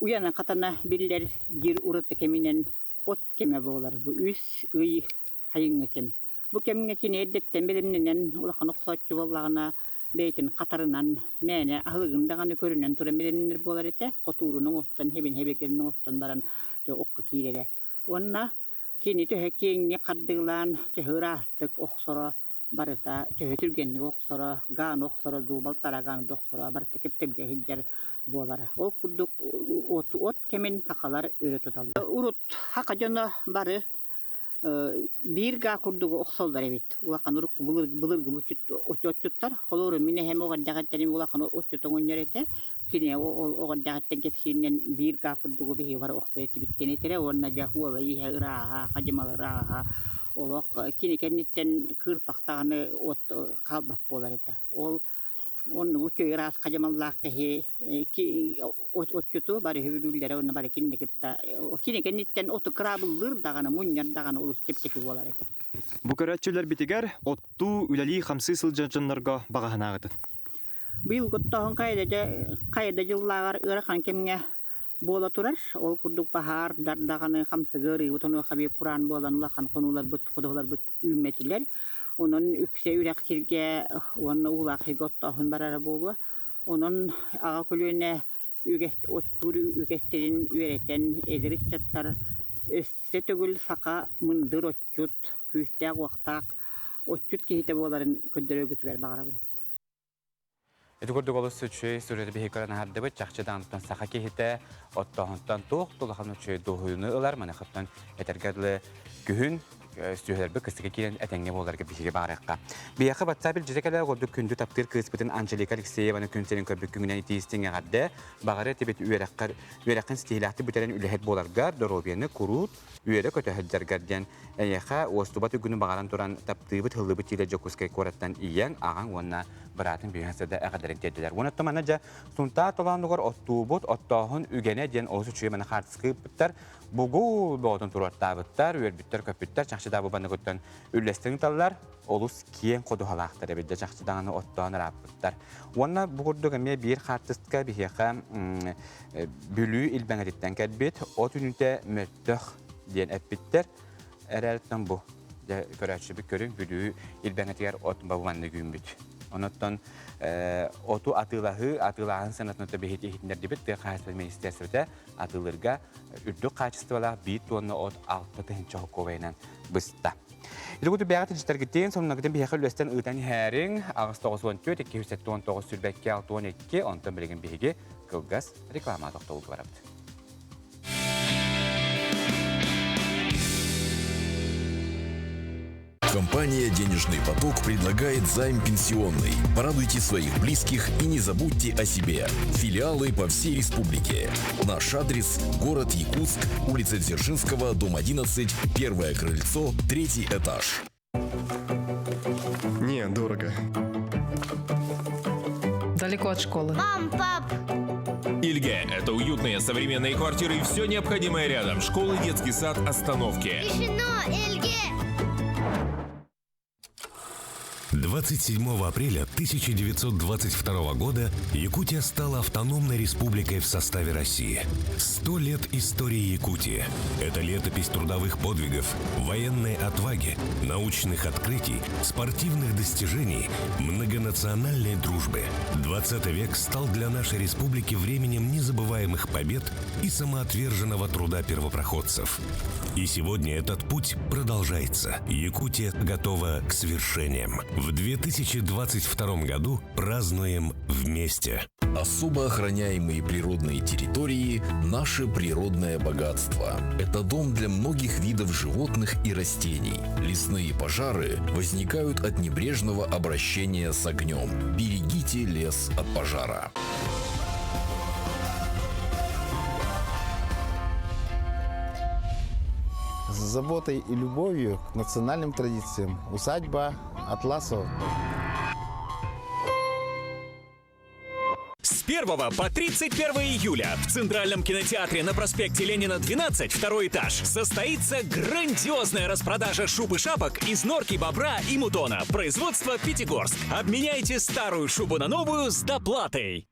Уйана-хатана биллэр биир ураты кэминэн от кэмэ буолар. Бу үс ый сайыҥҥы кэм. Бу кэмҥэ кини эрдэттэн бэлэмнэнэн улахан охсооччу буоллаҕына бэйэтин хатарынан, мээнэ аһылыгын даҕаны көрүнэн туран бэлэмнэнэр буолар этэ. Хотуурун оҥостон, хэбин-хэбиргэлин оҥостон баран дьэ окко киирэрэ. Уонна кини төһө киэҥник хардыылаан, төһө ыраастык охсоро барыта төһө түргэнник охсоро, гааны охсоро дуу, балтараа гааны да охсоро барыта кэптэргэ сылдьар буолара. Ол курдук от, от кэмин сахалар өрө туталлар. Урут саха дьоно бары биир гаа курдугу охсоллор эбит. Улахан урукку былыргы отчуттар. Холобура мин эһэм оҕо эрдэҕиттэн улахан отчут оҥонньор этэ. Кини ол оҕо эрдэҕиттэн кэпсииринэн биир гаа курдугу биһиги бары охсор этибит диэн этэрэ уонна дьэ уола иһэ ырааһа, хадьымала ырааһа олох кини кэнниттэн кыырпахтаҕаны от хаалбат буолар этэ. Ол оннугу үчүгэй ыраас хадьымаллаах киһи отчуту бары үбүлүүллэрэ уонна бары кинини кытта кини кэнниттэн оту кыраабыллыыр даҕаны, мунньар даҕаны олус чэпчэки буолар этэ. Бу көрөөччүлэрбитигэр оттуу, үлэлии-хамсыы сылдьар дьоннорго баҕа санааҕытын. Быйылгы оттооһун хайа да дьыллааҕар ыарахан кэмҥэ буола турар. Ол курдук баһаар даҕаны хамсыгы ырыыбыт онуоха биир кураан буолан улахан хонууларбыт, ходуһаларбыт үүммэтилэр. Онон үксэ үрэх сиргэ уонна уулаах сиргэ оттооһун барара буолуо. Онон аҕа көлүөнэ үгэс оттуур үгэстэрин үөрэтэн эдэр ыччаттар өссө төгүл саха мындыр отчут, күүстээх-уохтаах отчут киһитэ буоларын көрдөрөргүтүгэр баҕарабын. Ити курдук олус үчүгэй сүрү биһи көрөн аһардыбыт чахчы даҕантан саха киһитэ оттооһунтан туох тулахан үчүгэй дуоһуйууну ылар маныхаттан этэргэ дылы күһүн сүһэлэрбит кыстыка киирэн этэҥҥэ буоларга биһиги баарыахха. Биһиэхэ WhatsApp илдьитэ кэлэ ордук күндү таптыыр кыыспытын Анжелика Алексееваны күн сирин көрбүт күҥүнэн итиистиҥ эҕэрдэ. Баҕары этибит үөрэххэр үөрэххин ситиһиилээхтик бүтэрэн үлэһит буоларгар, доруобуйаны куруут үөрэ-көтө сылдьаргар диэн эйиэхэ уостубат үгүнү баҕаран туран таптыыбыт һыллыбыт тиилэ Дьокуускай куораттан ийэҥ, аҕаҥ уонна быраатыҥ бүһүн сада эҕэрдэрин тиэрдилэр. Уонна манна дьэ Сунтаар толоонугар оттуубут, оттооһун үгэнэ диэн олус үчүгэй маны хаартыска ыыппыттар. Бугул боҕотун туруортаабыттар, үөрбүттэр-көппүттэр, чахчы да бу банныгыттан үллэстэн ыыталлар, олус киэҥ ходуһалаахтар эбит дьэ чахчы даҕаны оттоон ырааппыттар. Уонна бу курдук эмиэ биир хаартыска биһиэхэ Бүлүү Илбэҥэтиттэн кэлбит от үнүтэ мөлтөх диэн эппиттэр. Эрэлтэн бу дьэ көрөөччүбүт көрүҥ Бүлүү Илбэҥэтигэр от бабыманнык үүммүт. Онуттан оту атыылаһыы, атыылааһын сыанатын биһиги иһитиннэрдибит тыа хаһаайыстыбатын министиэристибэтэ атыылыырга үрдүк хаачыстыбалаах биир туонна от 6 тыһыынча холкуобайынан быста. Ити курдук бэйэҕит илдьиттэргитин, сонуннаргытын биһиэхэ үллэстэн ыытан иһээриҥ. 894 279 22 62 онтон билигин биһиги кылгас реклама тохтобулга барабыт. Компания «Денежный поток» предлагает займ пенсионный. Порадуйте своих близких и не забудьте о себе. Филиалы по всей республике. Наш адрес – город Якутск, улица Дзержинского, дом 11, первое крыльцо, третий этаж. Не, дорого. Далеко от школы. Мам, пап! Ильге – это уютные современные квартиры и все необходимое рядом. Школы, детский сад, остановки. Решено, Эльге! 27 апреля 1922 года Якутия стала автономной республикой в составе России. Сто лет истории Якутии. Это летопись трудовых подвигов, военной отваги, научных открытий, спортивных достижений, многонациональной дружбы. 20 век стал для нашей республики временем незабываемых побед и самоотверженного труда первопроходцев. И сегодня этот путь продолжается. Якутия готова к свершениям. В 2022 году празднуем вместе. Особо охраняемые природные территории – наше природное богатство. Это дом для многих видов животных и растений. Лесные пожары возникают от небрежного обращения с огнем. Берегите лес от пожара. С заботой и любовью к национальным традициям. Усадьба Атласова. С 1 по 31 июля в Центральном кинотеатре на проспекте Ленина, 12, второй этаж, состоится грандиозная распродажа шуб и шапок из норки бобра и мутона. Производство Пятигорск. Обменяйте старую шубу на новую с доплатой.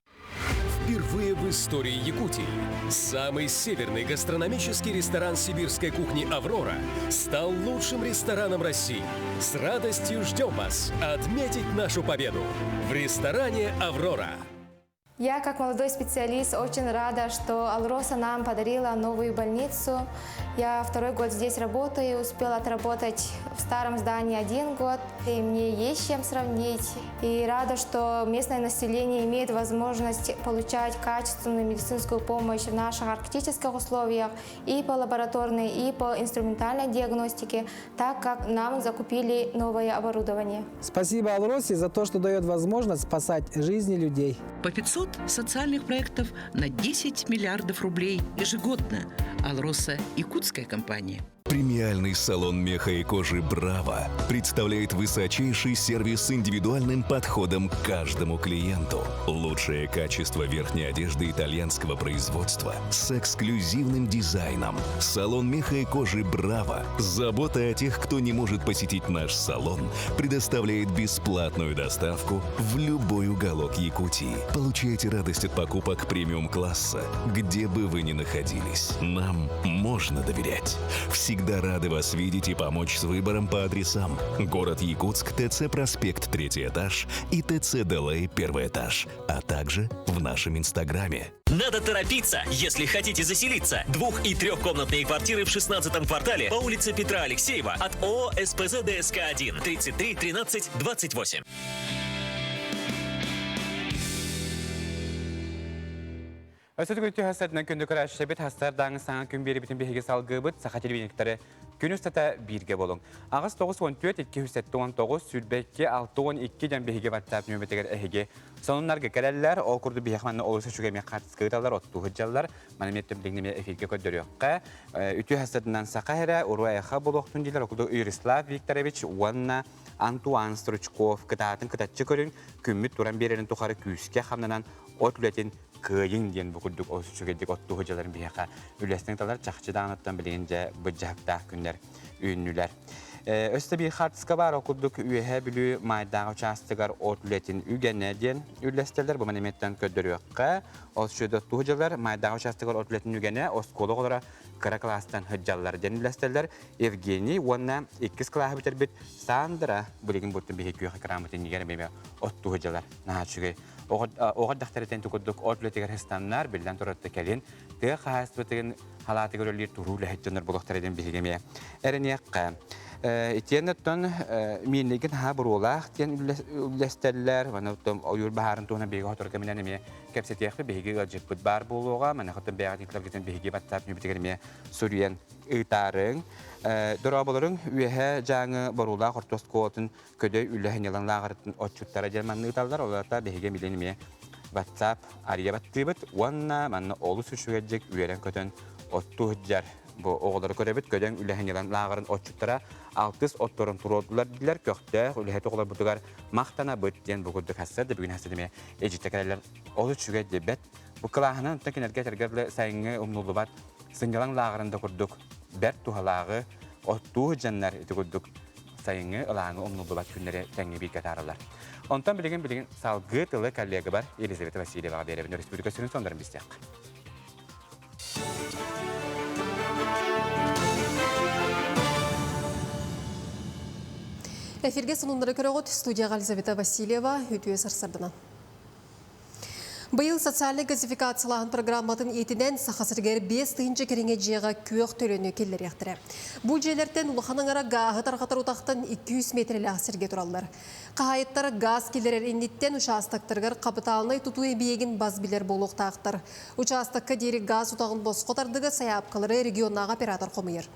Впервые в истории Якутии самый северный гастрономический ресторан сибирской кухни «Аврора» стал лучшим рестораном России. С радостью ждем вас отметить нашу победу в ресторане «Аврора». Я, как молодой специалист, очень рада, что Алроса нам подарила новую больницу. Я второй год здесь работаю, успела отработать в старом здании один год, и мне есть с чем сравнить. И рада, что местное население имеет возможность получать качественную медицинскую помощь в наших арктических условиях и по лабораторной, и по инструментальной диагностике, так как нам закупили новое оборудование. Спасибо Алросе за то, что дает возможность спасать жизни людей. По 500 социальных проектов на 10 миллиардов рублей ежегодно. Алроса – якутская компания. Премиальный салон меха и кожи «Браво» представляет высочайший сервис с индивидуальным подходом к каждому клиенту. Лучшее качество верхней одежды итальянского производства с эксклюзивным дизайном. Салон меха и кожи «Браво» с заботой о тех, кто не может посетить наш салон, предоставляет бесплатную доставку в любой уголок Якутии. Получайте радость от покупок премиум-класса, где бы вы ни находились. Нам можно доверять. Всегда рады вас видеть и помочь с выбором по адресам. Город Якутск, ТЦ Проспект, третий этаж и ТЦ Делей, первый этаж, а также в нашем инстаграме. Надо торопиться, если хотите заселиться. Двух- и трехкомнатные квартиры в 16 квартале по улице Петра Алексеева от ООО «СПЗ ДСК-1» 33 13 28. Өссө түгүл түһэсэрдинэн күндү көрөөччүлэрбит хастар дааҥы саҥа күн биэрибитин биһиги салгыыбыт саха телевидениктары күн устата бииргэ болуҥ. 8 94 279 22 62 диэн биһиги WhatsApp нөмүтигэр эһиги сонуннарга кэлэллэр. Ол курдук биһиэхэ манна олус үчүгэй эмиэ хаартыска ыыталлар, оттуу сылдьаллар. Маны эмиэ билигин эмиэ эфиргэ көрдөрүөххэ. Үтүө хастарынан саха эрэ, уруй айха буолуохтун дииллэр. Ол курдук Юрислав Викторович уонна Антуан Стручков кытаатын кытаччы көрүҥ, күммүт туран биэрэрин тухары күүскэ хамнанан от үлэтин кыайыҥ диэн бу курдук олус үчүгэйдик оттуу сылдьалларын биһиэхэ үлэстэн талар чахчы даҕаныттан билигин дьэ быдьаһыктаах күннэр үүннүлэр. Өссө биир хаартыска баар, ол курдук Үөһээ Бүлүү Маайдааҕы учаастагар от үлэтин үгэнэ диэн үллэстэллэр. Бу манеметтан көрдөрүөххэ. Ол сүөдэ оттуу сылдьаллар. Маайдааҕы учаастагар от үлэтин үгэнэ оскуола оҕолоро кыра кылаастан сылдьаллар диэн үллэстэллэр. Евгений уонна иккис кылааһы бүтэрбит Сандра билигин буттун биһи күөх экраммыт иннигэр эмиэ оттуу сылдьаллар. Наһаа үчүгэй. Оҕо дьахтарытын курдук от үлэтигэр хыстаннар, биллэн турар кэлин тыа хаһаайыстыбатын халаатыгар үлэлиир туруу үлэһит дьоннор буолуохтара диэн биһиги эмиэ эрэниэххэ. Итиэннэ оттон мииннигин хаһаа буруолаах диэн үллэстэллэр. Маны оттон ойуур баһаарын туһунан биһиги сотору кэминэн эмиэ кэпсэтиэхпит. Биһиги ыалдьыппыт баар буолуоҕа. Маныаха оттон бэйэҕит ыытыларгытын биһиги WhatsApp нөмүтүгэр эмиэ суруйан ыытаарыҥ. Дорооболоруҥ үөһэ Дьааҥы Боруулаах орто оскуолатын көдөй үлэ сынньалаҥ лааҕырыттан отчуттара диэн манна ыыталлар. Ол аата биһиги билин эмиэ WhatsApp арыйа баттыыбыт уонна манна олус үчүгэйдик үөрэн-көтөн оттуу сылдьар бу оҕолору көрөбүт. Көдөҥ үлэ сынньалаҥ лааҕырын отчуттара алтыс отторун туруордулар диилэр. Көхтөөх үлэһит оҕолорбутугар махтанабыт диэн бу курдук хасса да бүгүн хасса эмиэ эдьиттэ кэлэллэр. Олус үчүгэй диэбэт. Бу кылааһынан оттон кинилэргэ этэргэ сайыҥҥы умнуллубат сынньалаҥ лааҕырын да курдук бэрт туһалааҕы оттуу сылдьаннар ити курдук сайыҥҥы ылааҥы умнуллубат күннэри тэҥҥэ бииргэ атаараллар. Онтон билигин билигин салгыы тылы коллегабар Елизавета Васильеваҕа биэрэбин өрөспүүбүлүкэ сүрүн сонуннарын билсиэххэ. Эфиргэ сонуннары көрөҕүт студияҕа Елизавета Васильева үтүө сарсардынан. Быйыл социальнай газификациялааһын программатын иитинэн Саха сиригэр 5000 кэриҥэ дьиэҕэ күөх төлөнү киллэриэхтэрэ. Бу дьиэлэртэн улахан аҥара гааһы тарҕатар утахтан 200 миэтэрэлээх сиргэ тураллар. Хаһаайыттар гаас киллэрэр инниттэн учаастактарыгар хапытаалынай тутуу эбийиэгин бас билэр буолуохтаахтар. Учаастакка диэри гаас утаҕын босхо тардыга сайаапкалары регионнааҕы оператор хомуйар.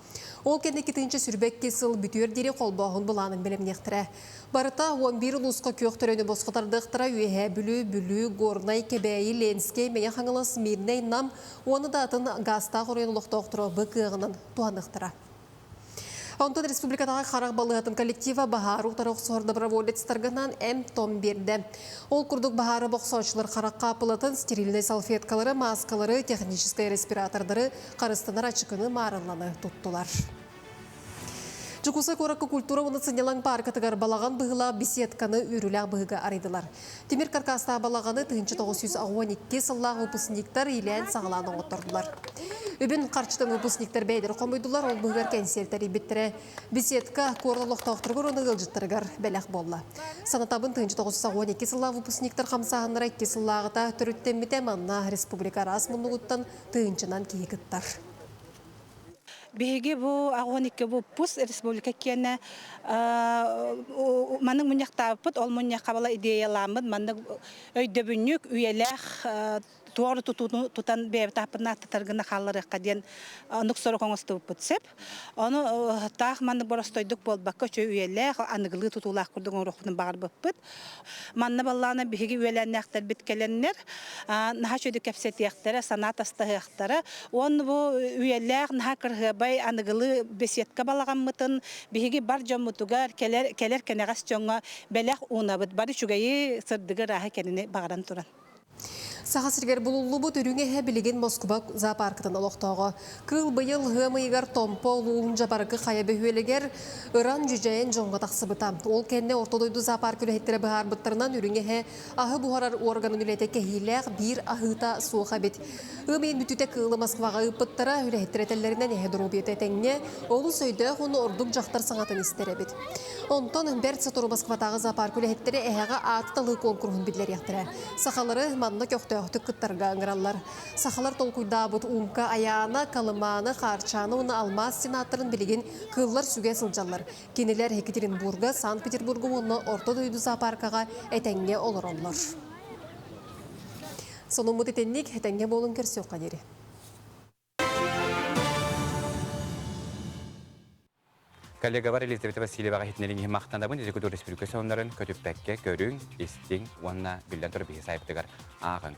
Ол кэннэ 2022 сыл бүтүөр диэри холбооһун былаанын бэлэмниэхтэрэ. Барыта 11 улууска күөх төрөнү босхо тардыахтара Үөһээ Бүлүү, Бүлүү, Горнай, Кэбээйи, Ленскэй, Мэҥэ Хаҥалас, Мирнэй, Нам уонна да атын гаастаах оройуон олохтоохторо бу кыаҕынан туһаныахтара. Онтон республикатааҕы харах балыыһатын коллектива баһаары утары охсуһар доброволецтаргынан эм-том биэрдэ. Ол курдук баһаары бохсооччулар харах хааппылатын, стерильнай салфеткалары, мааскалары, техническэй респиратордары, харыстанар ачыкыны маарылланы туттулар. Дьокуускай куоракка культура уонна сынньалаҥ пааркатыгар балаҕан быһыылаах беседканы үөрүүлээх быһыыга арыйдылар. Тимир каркастаах балаҕаны 1912 сыллаах выпускниктар иилээн-саҕалаан оҥоттордулар. Үбүн харчытын выпускниктар бэйэлэрэ хомуйдулар, ол быһыгар кэнсиэр тэрийбиттэрэ. Беседка куорат олохтоохторугар уонна ыалдьыттарыгар бэлэх буолла. Санатабын 1912 сыллаах выпускниктар хамсааһыннара икки сыллааҕыта төрүттэммитэ. Манна республика араас муннугуттан тыһыынчанан киһи кыттар. Биһиги бу 12 буппус республика киэнэ маннык мунньахтаабыппыт, ол мунньахха бала идеялааммыт маннык өйдөбүнньүк үйэлээх туору тутууну тутан бэйэбит ааппытын ааттатар гына хаалларыахха диэн оннук сорук оҥостубуппут сөп. Ону таах маннык боростойдук буолбакка үчүгэй үйэлээх аныгылыы тутуулаах курдук оҥоруохпутун баҕарбыппыт. Манна баллаана биһиги үөлээннээхтэрбит кэлэннэр наһаа үчүгэйдик кэпсэтиэхтэрэ, санаа тастаһыахтара. Уонна бу үйэлээх наһаа кырһыабай аныгылыы беседка балаҕаммытын биһиги бар дьоммутугар кэлэр кэлэр кэнэҕэс дьоҥҥо бэлэх уунабыт. Бары үчүгэйи, сырдыгы, ырааһы кэнини баҕаран туран. Саха сиригэр булуллубут үрүҥ эһэ билигин Москуба зоопаркатын олохтооҕо. Кыыл быйыл ыам ыйыгар Томпо улууһун Дьабарыкы хайа бөһүөлэгэр ыран дьүдьэйэн дьоҥҥо тахсыбыта. Ол кэннэ Орто дойду зоопарка үлэһиттэрэ быһаарбыттарынан үрүҥ эһэ аһы буһарар уорганын үлэтэ кэһиилээх биир аһыыта суох эбит. Ыам ыйын бүтүүтэ кыылы Москваҕа ыыппыттара, үлэһиттэр этэллэринэн эһэ доруобуйата этэҥҥэ, олус өйдөөх уонна ордук дьахтар саҥатын истэр эбит. Онтон бэрт сотору Москватааҕы зоопарка үлэһиттэрэ эһэҕэ ааты талыы куонкуруһун биллэриэхтэрэ. Сахалары манна көхтөөхтүк кыттарга ыҥыраллар. Сахалар толкуйдаабыт Умка Айаана, Колымааны, Хаарчааны уонна Алмаас сенаторын билигин кыыллар сүгэ сылдьаллар. Кинилэр Екатеринбурга, Санкт-Петербурга уонна Орто дойду зоопаркаҕа этэҥҥэ олороллор. Сонуммут итинник, этэҥҥэ буолун көрсүөххэ диэри. Коллегабар Елизавета Васильеваҕа иһитиннэрин иһин махтанабын. Дьокутуур Республика сонуннарын көтүппэккэ көрүҥ, истиҥ уонна биллэн турар биһи сайтыгар ааҕыҥ.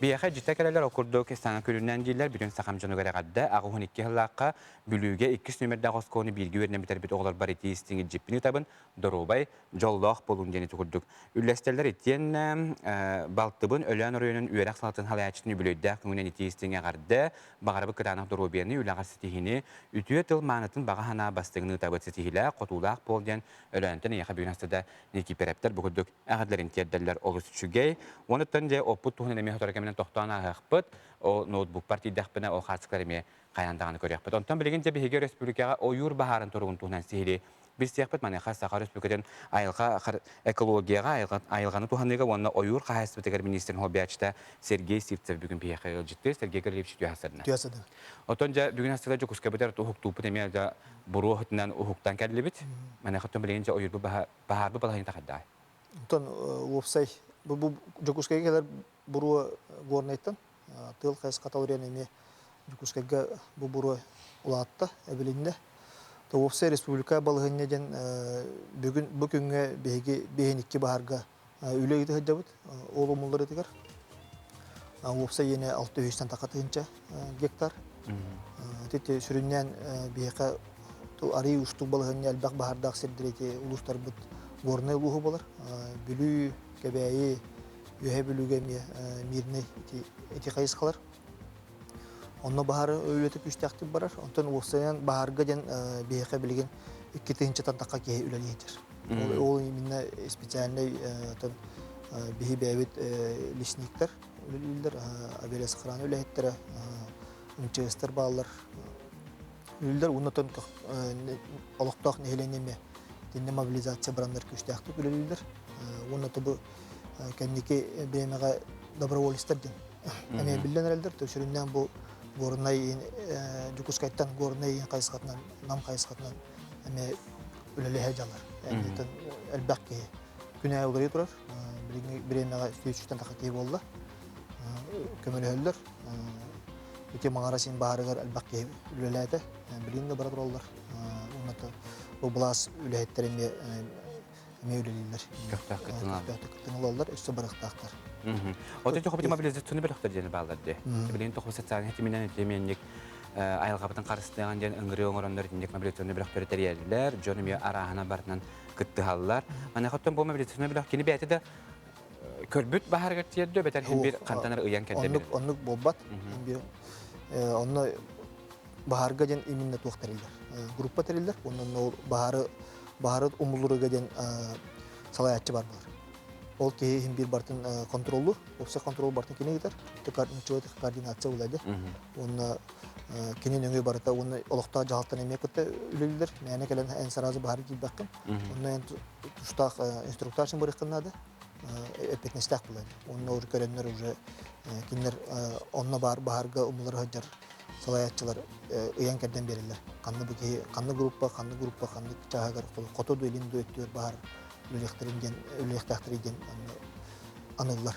Биһиэхэ дьиттэ кэлэлэр ол курдук саҥа күнүнэн дииллэр бүтүн сахам дьонугар эҕэрдэ 82 сыллаахха Бүлүүгэ иккис нүөмэрдээх оскуоланы бииргэ үөрэнэн бүтэрбит оҕолорбор итии истиҥ илдьиппин ыытабын. Доруобай, дьоллоох буолуҥ диэн ити курдук үллэстэллэр итиэннэ балтыбын Өлөөн оройуонун үөрэх салалтатын салайааччытын үбүлүөйдээх күҥүнэн итии истиҥ эҕэрдэ, баҕарабыт кытаанах доруобуйаны, үлэҕэр ситиһиини, үтүө тыл маанытын баҕа санаа бастыҥын ыытабыт ситиһиилээх, хотуулаах буол диэн Өлөөнтөн эйиэхэ бүгүн астыда Никиперэптэр бу курдук эҕэрдэлэрин тиэрдэллэр олус үчүгэй. Онуттан дьэ оппут туһунан эмиэ сотору кэминэн тохтоон ааһыахпыт. Ол ноутбукпар тиийдэхпинэ ол хаартыскалар эмиэ хайаан даҕаны көрүөхпүт. Онтон билигин дьэ биһиги өрөспүүбүлүкэҕэ ойуур баһаарын туругун туһунан сиһилии билсиэхпит. Маныаха Саха Өрөспүүбүлүкэтин айылҕа экологияҕа, айылҕаны туһаныыга уонна ойуур хаһаайыстыбатыгар миниистирин солбуйааччыта Сергей Сивцев бүгүн биһиэхэ ыалдьыттыыр. Сергей Гаврильевич үтүө сарсыарда. Үтүө сарсыарда. Оттон дьэ бүгүн астыга Дьокуускайбытыгар уһуктууппут эмиэ дьэ буруо өттүнэн уһуктан кэллибит. Маныаха оттон билигин дьэ ойуурбут баһаарбыт балаһыанньата хайдаҕай? Оттон уопсай бу Дьокуускайга кэлэр буруо Горнайтан тыал хайысхата уларыйан эмиэ Дьокуускайга бу буруо улаатта, эбилиннэ. Уопсай республика балаһыанньа диэн бүгүн бу күҥҥэ биһиги биһиникки баһарга үлэ ыыта сылдьабыт ол умулларытыгар. Уопсай иэнэ 600 таха тыһыынча гектар. Ити сүрүннээн биһиэхэ арый уустук балаһыанньа элбэх баһардаах сирдэр ити улуустарбыт Горнай улууһу буолар. Бүлүү, Кэбээйи, Үөһээ Бүлүүгэ эмиэ Мирнэй ити, ити хайысхалар. Онно баһаар үлэтэ күүстээхтик барар. Онтон уопсайынан баһаарга диэн биһиэхэ билигин 2 тыһыынчаттан тахха киһи үлэлии сылдьар. Ол именно специальный биһи бэйэбит лесниктэр үлэлииллэр, авиалесохрана үлэһиттэрэ, МЧСтэр бааллар. Үлэлэр уонна олохтоох нэһилиэнньэ эмиэ итиннэ мобилизация бараннар күүстээхтик үлэлииллэр. Уонна бу кэнники бириэмэҕэ доброволецтар диэн эмиэ биллэн эрэллэр. Сүрүннээн бу Горнай Дьокуускайтан Горнай хайысхатынан, Нам хайысхатынан эмиэ үлэлэһэ дьалар. Элбэх киһи күн аайы уларыйа турар. Билиҥҥи бириэмэҕэ сүүсүттэн тахса киһи буолла. Көмөлөһөллөр. Ити маҥара син баарыгар элбэх киһи үлэлээтэ. Билигин да бара тураллар. Уонна бу былаас үлэһиттэрэ эмиэ эмиэ үлэлииллэр. Көхтөөх кыттыҥалар. Көхтөөх кыттыҥалаллар, өссө барыахтаахтар. Отон тохобут мобилизацияны бөлөхтөр диэн бааллар дии. Билигин тохобут социальный хитиминэн этимиэнник айылҕабытын харыстыаҕын диэн ыҥырыы оҥороннор итинник мобилизационный бөлөхтөрү тэрийэллэр, дьон эмиэ арааһына барытынан кыттыһаллар. Маныаха бу мобилизационный бөлөх кини бэйэтэ да көрбүт баһарыгар тиэрдэ бэтэр хин бир хантанар ыйан кэлдэ. Оннук оннук буолбат. Онно баһарга диэн именно туох тэриллэр. Группа тэриллэр. Онно баһары баһары умуллурга диэн салайааччы бар буолар. Ол киһи иһин биир бартын контроллуур, уопсай контрол бартын кини ыытар, координация улайды. Уонна кини нөҥүө барыта уонна олохтоох дьаһалтан эмиэ кытта үлэлииллэр. Мээнэ кэлэн эн сразу баһары киирбэххин. Онно эн тустаах инструктаж барыаххын наада. Эппиэтинэстээх буолар. Онно уже көрөннөр уже кинилэр онно баар баһарга умулар сылдьар салайааччылар ыйан кэрдэн биэрэллэр. Ханна бу киһи, ханна группа, ханна группа, ханнык чааһыгар хоту ду илин ду өттүгэр баһар үлэлиэхтэрин диэн үлэлиэхтээхтэрий диэн аныыллар.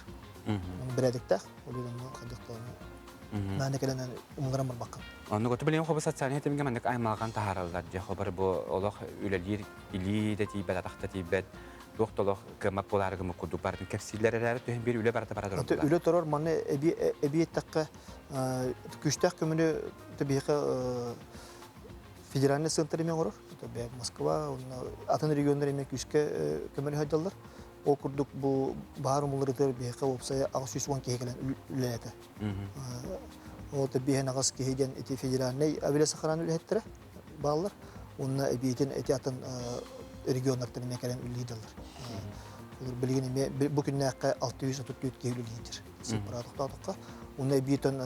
Бэрээдэктээх, ол онно хайдахтаҕына наана кэлэн умуларан барбаккын. Оннук оту билигин хобу социальнай тимгэ маннык аймалҕан таһаараллар дьэ хобар бу олох үлэлиир илии да тиийбэт, атах да тиийбэт туох да олох кыаммат буолаары гыммыт курдук барытын кэпсииллэр эрээри түһэн биир үлэ барыта бара турар. Үлэ турар манна эбии эттэххэ күүстээх көмөнү биһиэхэ федеральный центр эмиэ оҥорор. Москва уонна атын регионнар эмиэ күүскэ көмөнү сылдьаллар. Ол курдук бу баһаар умулларытыгар биһиэхэ уопсайа 810 киһи кэлэн үлэлээтэ. Ол биһэн аҕыс киһи диэн ити федеральный авиалесохрана үлэһиттэрэ бааллар. Уонна эбиитин эти атын регионнартан эмиэ кэлэн үлэлиир Билигин эмиэ бу күннээххэ 634 киһи үлэлиир. Сыыппара тохтоотоххо. Уонна эбиитин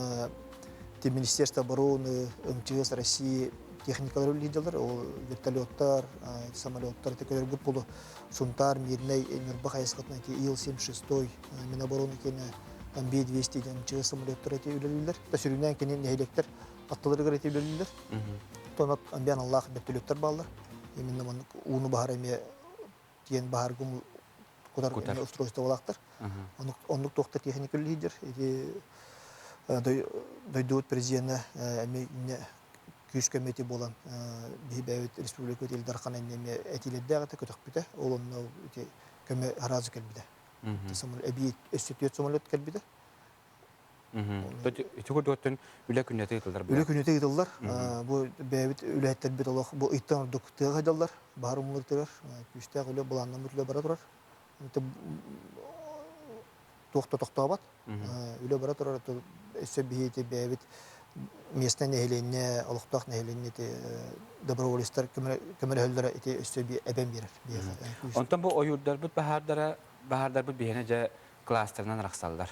Министерство обороны, МЧС России техникалар үлэлиир Ол вертолеттар, самолеттар, ити көрөргүт булу Сунтаар, Мирнэй, Ньурба хайысхатынан ити Ил-76, Минобороны киэнэ там Би-200 диэн МЧС самолеттар эти үлэлииллэр. Та сүрүннээн кини нэһилиэктэр аттыларыгар эти үлэлииллэр. Тонот амбиан аллаах вертолеттар бааллар. Именно маннык ууну баһар эмиэ тиэн баһаргым кутар устройстволаахтар. Оннук туохта техника үлэлиир. Ити дойдубут президенэ эмиэ күүс көмөтү буолан биһи бэйэбит республикабыт Ил Дархан эмиэ этиилэрдээх этэ, көтөхпүтэ. Ол онно ити көмө сразу кэлбитэ. Эбии өссө түөрт самолет кэлбитэ. Ити курдук үлэ күннэтэ ыытыллар. Үлэ күннэтэ ыытыллар. Бу бэйэбит үлэһиттэрбит олох бу ыйтан ордук тыаҕа сылдьаллар, баһаар умулларытыгар күүстээх үлэ былааннаммыт үлэ бара турар. Туох да тохтообот. Үлэ бара турар. Өссө биһиги бэйэбит местнай нэһилиэнньэ, олохтоох нэһилиэнньэ ити доброволецтар көмөлөһөллөрө ити өссө эбэн биэрэр. Онтон бу ойуурдарбыт баһаардара баһаардарбыт биһиэнэ дьэ кластерынан арахсаллар.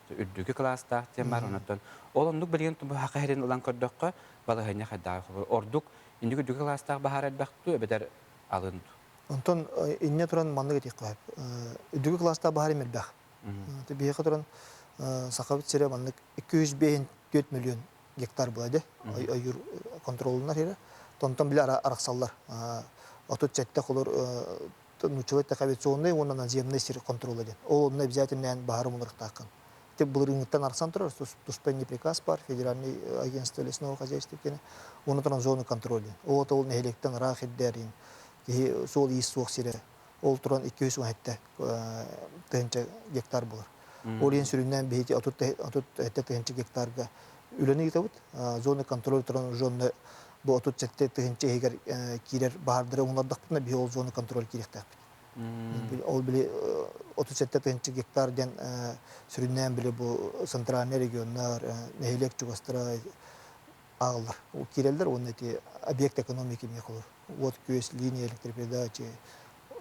Үрдүкү кылаастаах диэн бар, онон ол оннук билигин саха сирин ылан көрдөххө, балаһыанньа хайдаҕый ордук инник үрдүкү кылаастаах баһаар элбэх дуу, эбэтэр алын дуу? Онтон инньэ туран маннык этиэххэ сөп. Үрдүкү кылаастаах баһаар элбэх. Биһиэхэ туран Сахабыт сирэ маннык 254 миллион гектар була дии. Ойуур контролунар сирэ. Онтон били арахсаллар. 37 холор нууччалыы эттэххэ авиационный уонна наземный сир контрола диэн. Ол онно обязательно баһары мунарыктааххын. Ити былырыыҥҥыттан арсан турар туспа приказ бар, федеральный агентство лесного хозяйства диэн. Уонна туран зона контроля диэн. Ол ол нэһилиэктэн ыраах ирдээрин киһи суол-иис суох сирэ. Ол туран 217 тыһыынча гектар болар. Ол иһин сүрүннээн биһиги 37 тыһыынча гектарга үлэни ыытабыт. Зона контроль туран уже онно бу 37 тыһыынча иһигэр киирэр баһаардары умуллардахпытына биһи ол зона контроль киириэхтээхпит. Ол били 37 тыһыынча гектар диэн сүрүннээн били бу центральный регионнар, нэһилиэк чугастара ааҕыллар. Киирэллэр уонна ити объект экономики эмиэ холор. Уот күөс, линия электропередачи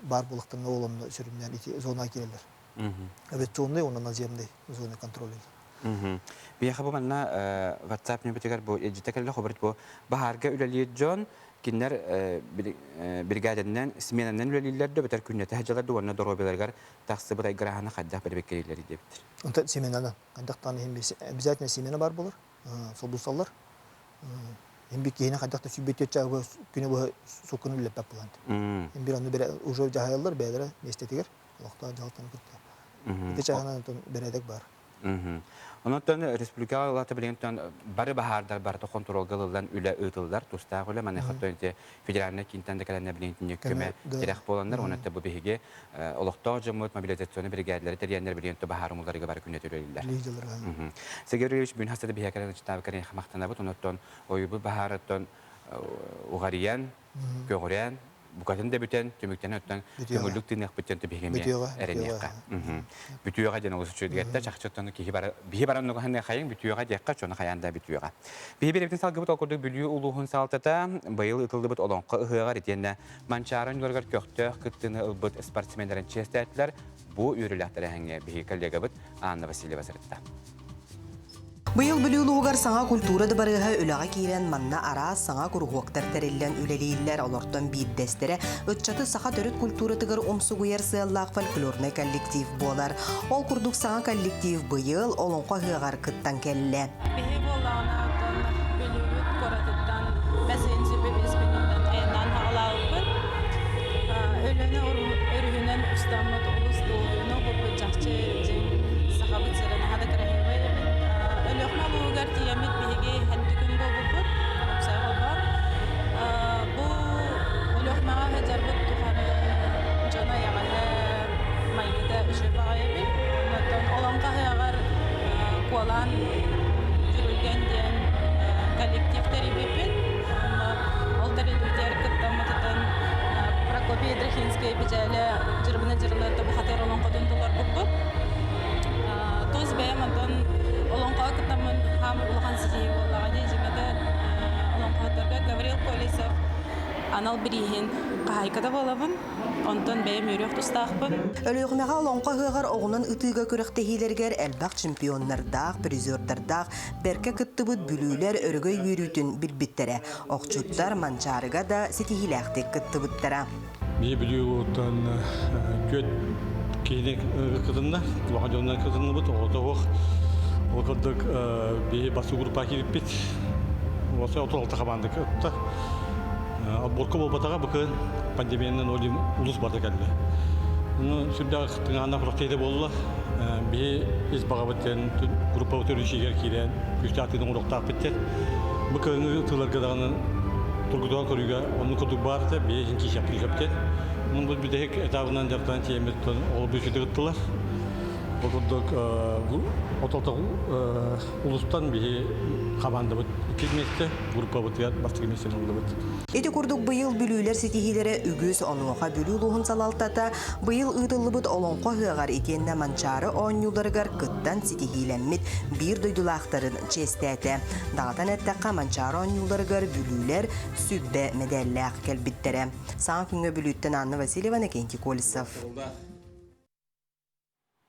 баар буолуохтарына ол онно сүрүннээн ити зонаҕа киирэллэр. Авиационный уонна наземный зоны контроля. Биһиэхэ бу манна WhatsApp нөмүтүгэр бу илдьитэ кэллэ хобурит бу баһаарга үлэлиир дьон кинилэр бригадэннэн сменанан үлэлииллэр да бэтэр күннэтэ сылдьаллар да уонна доруобуйаларыгар тахсыбыт айгырааһыны хайдах бэрэбиэркэлииллэр диэбиттэр. Онтон семенанан хайдах иһин обязательно семена бар буолар солбуйсаллар. Иһин бир киһини хайдах да сүбүтүө чааһы күнү быһа суккуну үлэлэппэт буолан. Иһин бир онну уже дьаһайаллар бэйэлэрэ миэстэтигэр олохтоох дьаһалтаны кытта. Ити чааһынан онтон бэрээдэк баар. Онон республикаҕа ылата билигин бары баһаардар барыта хонтуруолга ылыллан үлэ ыытыллар тустаах үлэ маныаха федеральнай киинтэн да кэлэннэр билигин көмө тирэх буоланнар уонна бу биһиги олохтоох дьоммут мобилизационнай биригээдэлэри тэрийэннэр билигин баһаар умулларыга бары күннэтэ үлэлииллэр. Сергей Юрьевич бүгүн хаста да биһиэхэ кэлэн ыччатаабыккар махтанабыт онон ойуурбут баһаарыттан уҕарыйан көҕүрээн, букатын да бүтэн, түмүктэнэн оттон көҥүллүк тыыныахпыт диэн биһиги эмиэ эрэниэххэ. Бүтүөҕэ диэн олус үчүгэйдик чахчы оттон киһи бара биһи баран нугаһыныахайыҥ бүтүөҕэ диэххэ чону хайаан да бүтүөҕэ. Биһи бирэбитин салгыбыт ол курдук Бүлүү улууһун салалтата быйыл ытыллыбыт Олоҥхо ыһыаҕар итиэннэ Манчаары оонньууларыгар көхтөөх кыттыыны ылбыт спортсменнарын чиэстээтилэр. Бу үөрүүлээх тэрээһиҥҥэ биһиги коллегабыт Анна Васильева сырытта. Быйыл Бүлүү улууһугар саҥа культура дыбарыаһа үлэҕэ киирэн, манна араас саҥа куруһуоктар тэриллэн үлэлииллэр. Олортон биирдэстэрэ ыччаты саха төрүт культуратыгар умсугуйар сыаллаах фольклорнай коллектив буолар. Ол курдук саҥа коллектив быйыл Олоҥхо ыһыаҕар кыттан кэллэ. Биһи буоллаҕына оттон Бүлүүбүт куоратыттан бэс ыйын сүппү биэс күнүттэн айаннаан хаҕалаабыппыт. Өлүөнэ өрүһүнэн устаммыт олус дуоһуйууну ылбыппыт чахчы дьиҥ Сахабыт сирэ наһаа да кыраһыабай эбит. Өлүөхүмэ улууһугар тиийэммит биһиги һэнти күн буолбуппут, уопсай холбоон. Бу Өлүөхүмэҕэ сылдьарбыт тухары дьон айаҕаһа, майгыта үчүгэй баҕайы эбит. Оннуттан Олоҥхо ыһыаҕар куолаан Дьүрүлгэн диэн коллектив тэрийбиппит. Онно ол тэриллибитигэр кыттаммытытын Прокопий Ядрихинскай Бичээлэ Дьырыбына Дьырылыатта бухатыыр олоҥхотун толорбуппут. Тус бэйэм онтон олоҥхоҕо кыттаммын хаамыр улахан ситиһии буоллаҕа дии. Дьиҥэтэ олоҥхоһуттарга Гаврил Колесов анал бирииһин хаһаайката буолабын. Онтон бэйэм үөрүөх тустаахпын. Өлүөхүмэҕэ Олоҥхо ыһыаҕар оҕунан ытыыга күрэхтэһиилэригэр элбэх чемпионнардаах, призердардаах бэркэ кыттыбыт бүлүүлэр өрөгөй үөрүүтүн билбиттэрэ. Охчуттар Манчаарыга да ситиһиилээхтик кыттыбыттара. Биһи Бүлүү улууһуттан түөрт киһини кытынна, улахан дьонунан кытынныбыт, оҕото суох. Ол курдук биһи бастакы группа киирбиппит. Уопсай 36 хамаанда кытта. Отборка буолбатаҕа бу кыһын пандемиянан ол улус барда кэллэ. Ну, сүрдээх тыҥааннаах күрэхтэһиитэ буолла. Биһи ис баҕабыт диэн группабыт өрүчигэр киирэн күүстээх тыын оҥоруохтаахпыт диэн. Бу кыһыҥҥы тыыларга даҕаны тургутуган көрүүгэ оннук курдук баар этэ, биһи иһин киисэхпин сөп диэн. Онон бу бүтэһик этабынан дьарыктанан тиийэммит ол бүсүтэ ыттылар. Бу курдук отолтох улустан биһи хамаандабыт икки миэстэ, группабытыгар бастакы миэстэни ыллыбыт. Ити курдук быйыл бүлүүлэр ситиһиилэрэ үгүс, онуоха Бүлүү улууһун салалтата быйыл ыытыллыбыт Олоҥхо ыһыаҕар итиэннэ Манчаары оонньууларыгар кыттан ситиһиилэммит биир дойдулаахтарын чиэстээтэ. Даҕатан эттэххэ, Манчаары оонньууларыгар бүлүүлэр сүбэ мэдээллээх кэлбиттэрэ. Саҥа күҥҥэ Бүлүүттэн Анна Васильева, Иннокентий Колесов.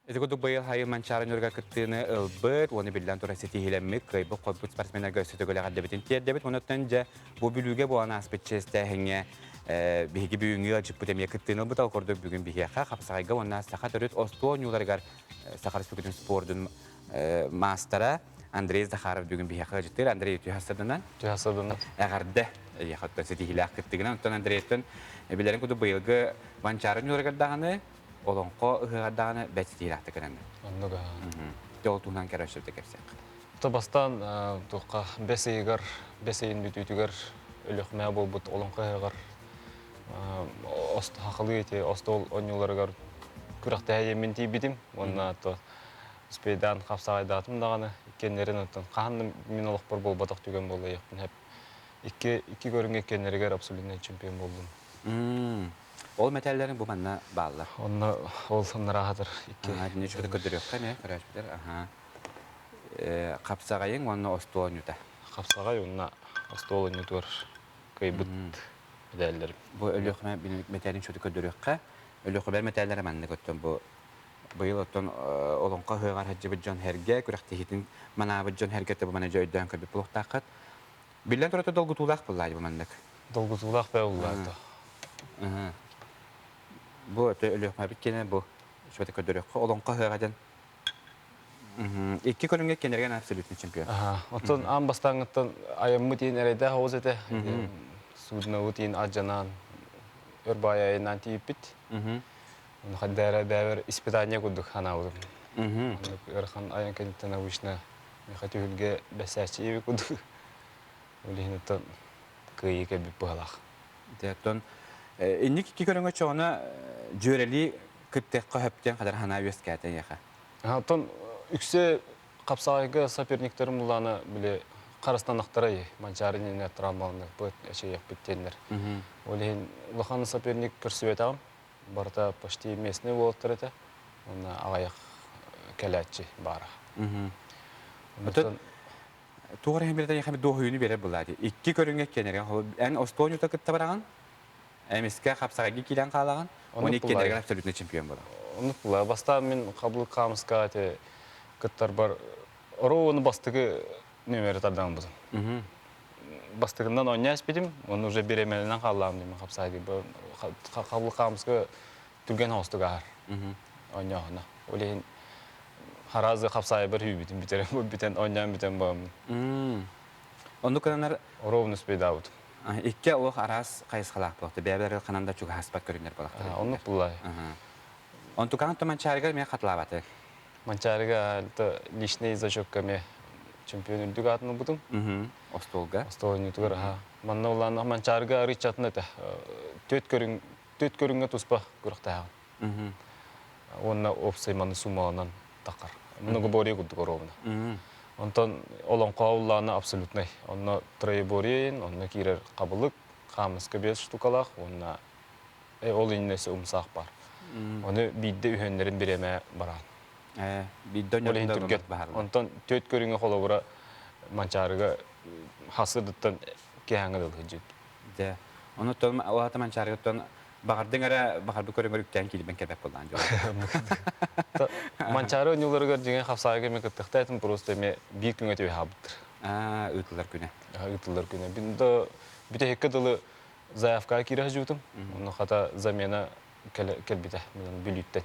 Ити курдук быйыл хайы Манчаары Ньурга кыттыыны ылбыт, уонна биллэн турар ситиһиилэммит, кыайбыт хойбут спортсменнарга өссө төгүл эҕэрдэбитин тиэрдэбит. Онуттан дьэ бу Бүлүүгэ буолан ааспыт чиэстээһиҥҥэ биһиги бүгүҥҥү ыалдьыппыт эмиэ кыттыыны ылбыт. Ол курдук бүгүн биһиэхэ Хапсаҕайга уонна саха төрүт остуол оонньууларыгар Саха Республикатын спордун маастара Андрей Захаров бүгүн биһиэхэ ыалдьыттыыр. Андрей үтүө сарсыарданан. Үтүө сарсыарданан. Эҕэрдэ эйиэхэ ситиһиилээх кыттыгынан. Оттон Андрейтан билэрин курдук быйылгы Манчаары оонньууларыгар даҕаны олоҥхо ыһыаҕар даҕаны бэрт ситиилээхтик гынанна. Оннук Дьэ ол туһунан көрөөччүлэргэ кэпсиэх. То бастаан туохха бэс ыйыгар, бэс ыйын бүтүүтүгэр Өлүөхүмэ буолбут олоҥхо ыһыаҕар хахалыы ити остуол оонньууларыгар күрэхтэһэ диэммин тиийбитим уонна то успейдаан хапсаҕайдаатым даҕаны иккиэннэрин оттон хаһан да мин олохпор буолбатах түгэн буолла диэхпин сөп. Икки икки көрүҥҥэ иккиэннэригэр абсолютнай чемпион буоллум. Ол мэтээллэрин бу манна бааллар. Онно ол саннараахатар икки. Итини үчүгэй көрдөрүөххэ эмиэ көрөөччүлэр. Аха. Хапсаҕайыҥ уонна остуол оонньуута. Хапсаҕай уонна остуол оонньуутугар кыайбыт мэтээллэрим. Бу Өлүөхүмэ мэтээлин үчүгэй көрдөрүөххэ. Өлүөхүмэ мэтээллэрэ маннык оттон бу быйыл оттон олоҥхо ыһыаҕар сылдьыбыт дьон сэргэ, күрэхтэһиитин манаабыт дьон сэргэ бу маны дьэ өйдөөн көрбүт буолуохтааххыт. Биллэн турар долгутуулаах буоллаа бу маннык. Долгутуулаах бэ уллаата. Бу өтө Өлүөхүмэбит киэнэ бу сүбэтэ көрдөрүөххэ олоҥхо ыһыаҕа диэн икки көрүҥҥэ кэнэргэн абсолютный чемпион. Оттон аан бастааҥҥыттан айаммыт иин эрэйдээх оҕус этэ. Суднобут иин алдьанаан өр баай айаннаан тиийбиппит. Ону хайда эрэ бэйэбэр испытание курдук санаабытым. Ыарахан айан кэнниттэн обычно Миэхэ түһүлгэ бэсээччи диэбит курдук. Ол иһин оттон кыайыы кэлбит быһалаах. Дьэ, оттон инник икки көрүҥэ чоҕуна дьүөрэлии кыттыахха сөп диэн хатар санаа үөскээтэ эйиэхэ. Оттон үксэ хапсаҕайга соперниктарым булаана били харыстанахтара Манчаары иннинэ травмаланыахпыт, эчэйиэхпит диэннэр. Ол иһин улахан соперник көрсүбэтэҕим. Барыта почти местный уолаттар этэ. Уонна аҕыйах кэлээччи баара. Оттон туох эрэ билэтэ эйиэхэ дуоһуйууну биэрэр буоллаа дии. Икки көрүҥҥэ киэнэргэ эн остуонньута кытта бараҕын, эмискэ хапсаҕайга киирэн хаалаҕын, уонна иккиэннэригэр абсолютно чемпион буолаҕын. Оннук буолла. Бастаан мин хабылык хаамыска ити кыттарбар оруобуну бастакы нүөмэри тардан ылбытым. Бастакынан оонньоо испитим, уонна уже бириэмэлэнэн хааллаҕым диэн хапсаҕай хабылык хаамыска түргэн оҥостук ааһар оонньооһуна. Ол иһин харазы хапсаайбар хүүбүтүн бүтэрэн бүтэн оонньоон бүтэн буоламмын. Оннук гынанар ровно успейдаабытым. Икки олох араас хайысхалаах буолта. Бэйэбэр ханан да чугаһаспат көрүнэр буолахтар. Оннук буллай. Онтукаҕын то Манчаарыгар эмиэ хатылаабаты. Манчаарыга личный зачетка эмиэ чемпион үрдүк аатын ылбытым. Остуолга. Остуол оонньуутугар аха. Манна улаан Манчаарыга арыыччатын этэ. Түөрт көрүҥ Түөрт көрүҥҥэ туспа күрэхтэһэҕин. Уонна уопсай маны суммаланан таххар. Многоборье курдук оруобуна. Онтон олоҥхо уллаана абсолютнай. Онно троеборье онно киирэр хабылык, хаамыска биэс штукалаах уонна ол иннинэ өссө умсаах баар. Ону биирдэ үһүөннэрин бириэмэ бараан. Биирдэ Ол иһин түргэн. Онтон түөрт көрүҥэ холобура Манчаарыга хасырдыттан киэһээҥҥэ дылы сылдьыбыт. Дьэ, онуттан улаата Манчаарыгыттан баҕардыҥ эрэ баҕарбыт көрүҥэр үктээн киирбэн кэбэк буоллаан дьон. Манчаары оонньууларыгар дьиҥэ хапсаайга эмиэ кыттыахтаах этим, просто эмиэ биир күҥҥэ түбэһэ хаалбыттар. Аа, ыытыллар күнэ. Ыытыллар күнэ. Мин да бүтэһиккэ дылы заявкаҕа киирэ сылдьыбытым. Онно хата замена кэлбитэ Бүлүүттэн.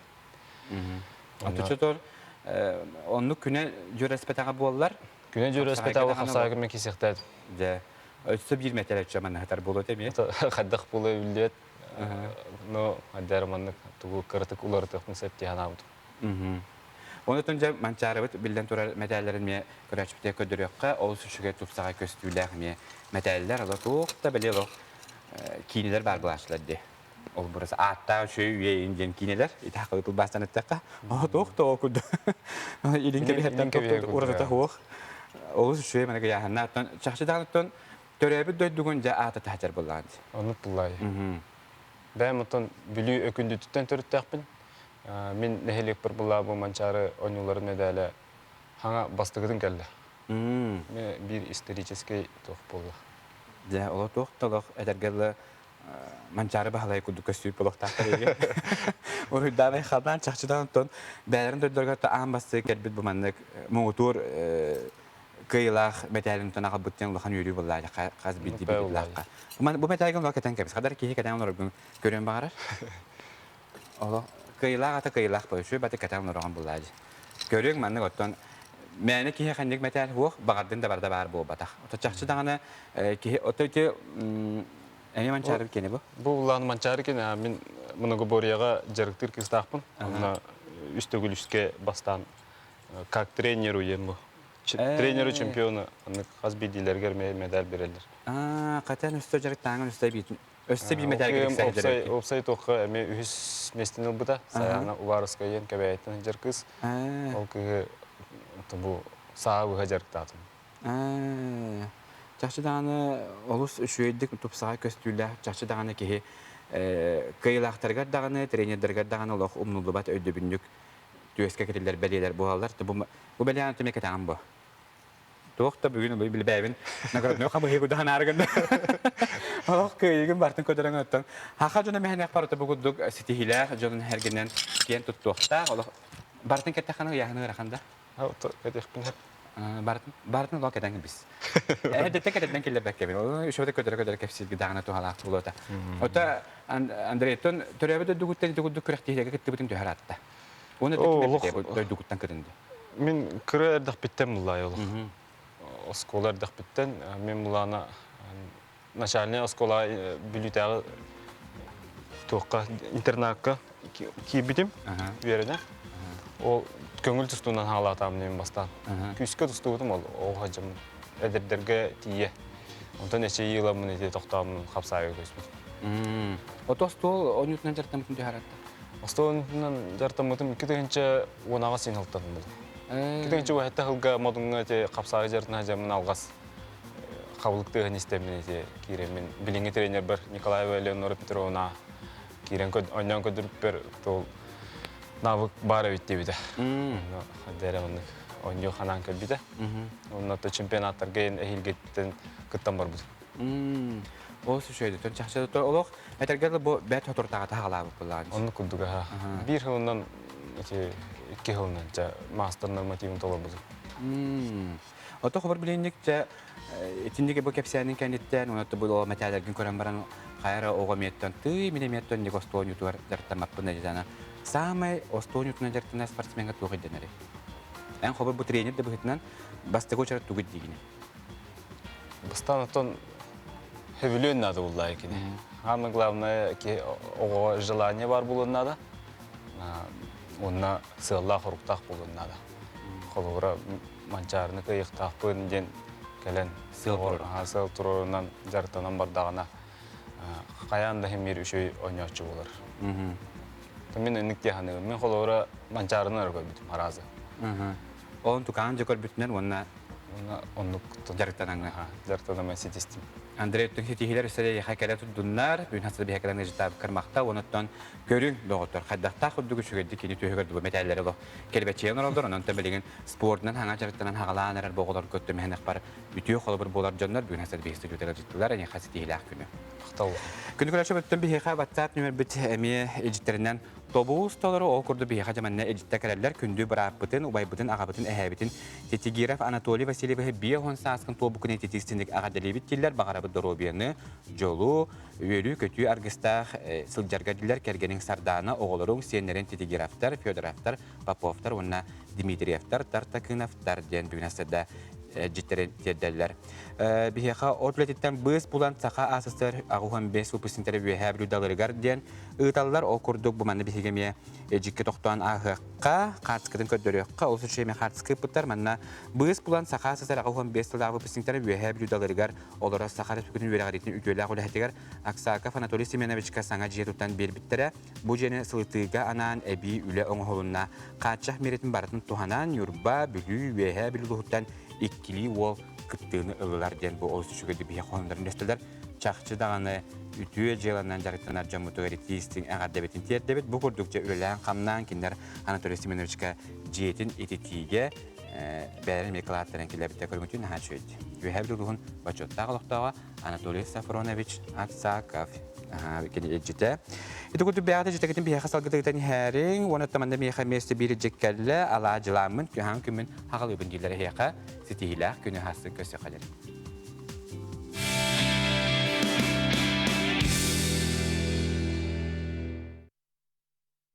Отучутор оннук күнэ дьүөрэспэтэҕэ буоллар. Күнэ дьүөрэспэтэҕэ хапсаайга эмиэ киирсиэхтээтим. Дьэ, өссө биир мэтэрээччи маннаһытар буолуо эмиэ. Хайдах буолуо биллибэт. Но аддары маннык тугу кыратык уларытыахпын сөп дии санаабытым. Онутун дьэ Манчаарыбыт биллэн турар мэтээллэрин эмиэ көрөөччүбүтүгэр көрдөрүөххэ, олус үчүгэй тупсаҕай көстүүлээх эмиэ мэтээллэр, олор туох да били олох киинэлэр баар буолааччылар дии. Ол бурас ааттаах үчүгэй үйэйин диэн киинэлэр, ити хахылы тылбаастан эттэххэ, туох да ол курдук илин кэбиһэртэн уратыта суох. Олус үчүгэй маны кыйааһынна. Оттон чахчы даҕаны төрөөбүт дойдугун дьэ аата таһдьар буоллаҕын. Оннук буллаайы. Бэйэм оттон Бүлүү Өкүндүтүттэн төрүттээхпин. Мин нэһилиэкпэр буллаабы Манчаары оонньууларын мэдээлэ хаҥа бастакытын кэллэ. Биир историческай туох буолла. Дьэ, оло туох да олох этэргэ дылы Манчаары Баһылай курдук көстүү буолуохтаахтар эйиги. Уруйдаан айхалдаан чахчыдан оттон бэйэлэрин дойдуларыгар аан бастыы кэлбит бу маннык муҥутуур кыайыылаах мэтээлин тутан аҕалбыт диэн улахан үөрүү буолла хас биирдии биирдиилээххэ. Бу мэтээлгэ олох кэтэн кэбис. Хадар киһи кэтэн олороргун көрүөн баҕарар. Олох кыайыылаах ата кыайыылаах буолар. Үчүгэй баты кэтэн олороҕун буоллаа дии. Көрүөҥ маннык оттон мээнэ киһи ханнык мэтээл суох, баҕардын да барда баар буолбатах. Ото чахчы даҕаны киһи ото ити эмиэ Манчаары киэнэ бу? Бу улаан Манчаары киэнэ мин многоборьеҕа дьарыктыыр кыыстаахпын. Онно үс төгүл үскэ бастаан как тренеру диэн бу. Тренеру чемпиона хас биирдиилэригэр медаль береллер. Хатан өстө дьарыктааҥын өстө биитин өссө биир мэтээлгэ тиксэр Уопсай туохха эмиэ үһүс миэстэни ылбыта. Саяна Уваровская диэн Кэбээйиттэн сылдьар кыыс. Ол кыыһы бу саа быһа дьарыктаатым. Чахчы даҕаны олус үчүгэйдик тупсаҕай көстүүлээх, чахчы даҕаны киһи кыайыылаахтарыгар даҕаны, тренердэригэр даҕаны олох умнуллубат өйдөбүнньүк түөскэ кэтиллэр бэлиэлэр буолаллар. Бу бэлиэни түмэ кэтэҕин бу. Туох да бүгүн билбээбин наградной хамыһыы кудаһан аарыгын. Олох кыайыгын бартын көтөрөҥ оттон. Хаха дьоно мэһэнэх барыта бу курдук ситиһиилээх дьонун эргинэн киэн туттуохтаах. Олох бартын кэттэххинэ ыйааһыны ыарахан да. Кэтиэхпин сөп. Бартын бартын олох кэтэн бис. Эдетте кэтэтэн киллэрбэккэбин. Ол үшөбөтө көтөрө-көтөрө кэпсиирги даҕаны туһалаах буолуота. Ота Андрейтон төрөөбүт дойдугуттан ити курдук күрэхтэһиигэ кыттыбытын төһө ыраатта? Уонна дойдугуттан кытынды. Мин кыра эрдэхпиттэн буллаай олох. Оскуола эрдэхпиттэн мин булаана начальная оскуола Бүлүүтээҕи туохха интернакка киирбитим үөрэнэ. Ол көҥүл тустуунан хаалаатаам диэн бастаан. Күүскэ тустубутум ол оҕо сылдьаммын. Эдэрдэргэ тиийэ. Онтон эчэйии ыламмын ити тохтооммун хапсаайга көспүтүм. Ото остуол оонньуутунан дьарыктаммытын түһэратта? Остуол оонньуутунан дьарыктаммытым 2010 син сылтан буолла. 2017 сылга Модуҥҥа ити хапсаайы дьарытына сылдьаммын алҕас хабылык тыаһын истэммин ити киирэммин билиҥҥи тренербэр Николаева Элеонора Петровна киирэн оонньоон көрдөрбүппэр ол навык баар эбит диэбитэ. Онно маннык оонньуу ханаан көрбүтэ. Онно чемпионаттарга эһиилгиттэн кыттан барбытым. Ол үчүгэйдик чахчы олох этэргэ бу бэрт соторутааҕыта хаалаабыт буоллаҕа. Оннук курдук аха. Биир сылынан ити икки сылынан дьэ маастар нормативын толорбутум. Ото хобор билинник дьэ итинник бу кэпсээнин кэнниттэн уонна бу мэтээлэргин көрөн баран хайа оҕо миэттэн тыы мин эмиэттэн ник остуонньутугар дьарыктаммаппын дьана саамай остуонньутунан дьарыктанар спортсменга туох ирдэнэрий? Эн хобор бу тренер да быһыытынан бастакы уочарат тугу диигиний? Бастаан оттон сөбүлүөн наада буоллаа кини. Самое главное ки оҕоҕо желание бар буолуон наада. Уонна сыаллаах-соруктаах буолуон наада. Холобура Манчаарыны кыайыахтаахпын диэн кэлэн сыал туруорунан дьарыктанан бардаҕына хайаан да иһин биир үчүгэй оонньооччу буолар. Мин инник дии саныыбын. Мин холобура Манчаарыны эрэ көрбүтүм араазы. Ол тукаан дьэ көрбүтүнэн уонна оннук дьарыктанаҥҥа. Дьарыктанаммын ситистим. Андрей өттүн ситиһиилэр өссө да эйиэхэ кэлэ турдуннар. Бүгүн хас да биһиэхэ кэлэн ыалдьыттаабыккар махтал. Онуттан көрүҥ, доҕоттор, хайдахтаах курдук үчүгэйдик кини түөһүгэр дубу мэтээллэри олох кэлбэччийэн олороллор. Онон билигин спордунан хаҥа дьарыктанан хаҕалаан эрэр бу оҕолорго өттүмэһэн үтүө холобур буолар дьоннор бүгүн хас да биһиги студиятыгар ыалдьыттылар. Эйиэхэ ситиһиилээх күнү. Махтал. Күнү көрөөччү өттүн биһиэхэ WhatsApp нүмербит эмиэ илдьиттэринэн Тобуус толору ол курдук биһиэхэ дьэ манна илдьиттэ кэлэллэр күндү бырааппытын, убайбытын, аҕабытын, эһээбитин Титигиров Анатолий Васильевиһы 50 сааскын туолбуккун ититиистинник эҕэрдэлиибит дииллэр, баҕарабыт доруобуйаны, дьолу, үөрүү-көтүү аргыстаах сылдьарга дииллэр кэргэниҥ Сардаана, оҕолоруҥ, сиэннэрин Титигировтар, Федоровтар, Поповтар уонна Дмитриевтар, Тартакыновтар диэн бүгүн астарда. дьиттэрин тиэрдэллэр. Биһиэхэ от үлэтиттэн быыс булан Саха АССР 85 выпускниктара үөһээ блюдаларыгар диэн ыыталлар. Ол курдук бу манна биһиги эмиэ дьикки тохтоон ааһыахха, хаартыскатын көрдөрүөххэ. Ол случай эмиэ хаартыска ыыппыттар. Манна быыс булан Саха АССР 85 сыллаах выпускниктара үөһээ блюдаларыгар олоро Саха Республикатын үөрэҕириитин үтүөлээх үлэһитигэр Аксаков Анатолий Семеновичка саҥа дьиэ тутан биэрбиттэрэ. Бу дьиэни сылытыыга анаан эбии үлэ оҥоһулунна. Хааччах миэрэтин барытын туһанан Ньурба, Бүлүү, Үөһээ Бүлүү улууһуттан иккилии уол кыттыыны ыллылар диэн бу олус үчүгэйдик биһиэхэ хоһооннорун үллэстилэр. Чахчы даҕаны үтүө дьыаланан дьарыктанар дьоммутугар итии-истиҥ эҕэрдэбитин тиэрдэбит. Бу курдук дьэ үлэлээн-хамнаан кинилэр Анатолий Семеновичка дьиэтин ититиигэ бэйэлэрин эмиэ кылааттарын киллэрбиттэр көрүҥүтүн наһаа үчүгэй. Үөһээ Бүлүү улууһун бочуоттаах олохтооҕо Анатолий Сафронович Аксаков кини илдьитэ. Ити курдук бэйэҕит илдьитэгитин биһиэхэ салгытыгытан иһээриҥ, уонна манна миэхэ миэстэ биир илдьит кэллэ, алаа дьылааммын, күһаан күммүн хаҕалыыбын дииллэр эһиэхэ ситиһиилээх күнү хасын көрсөхөлөр.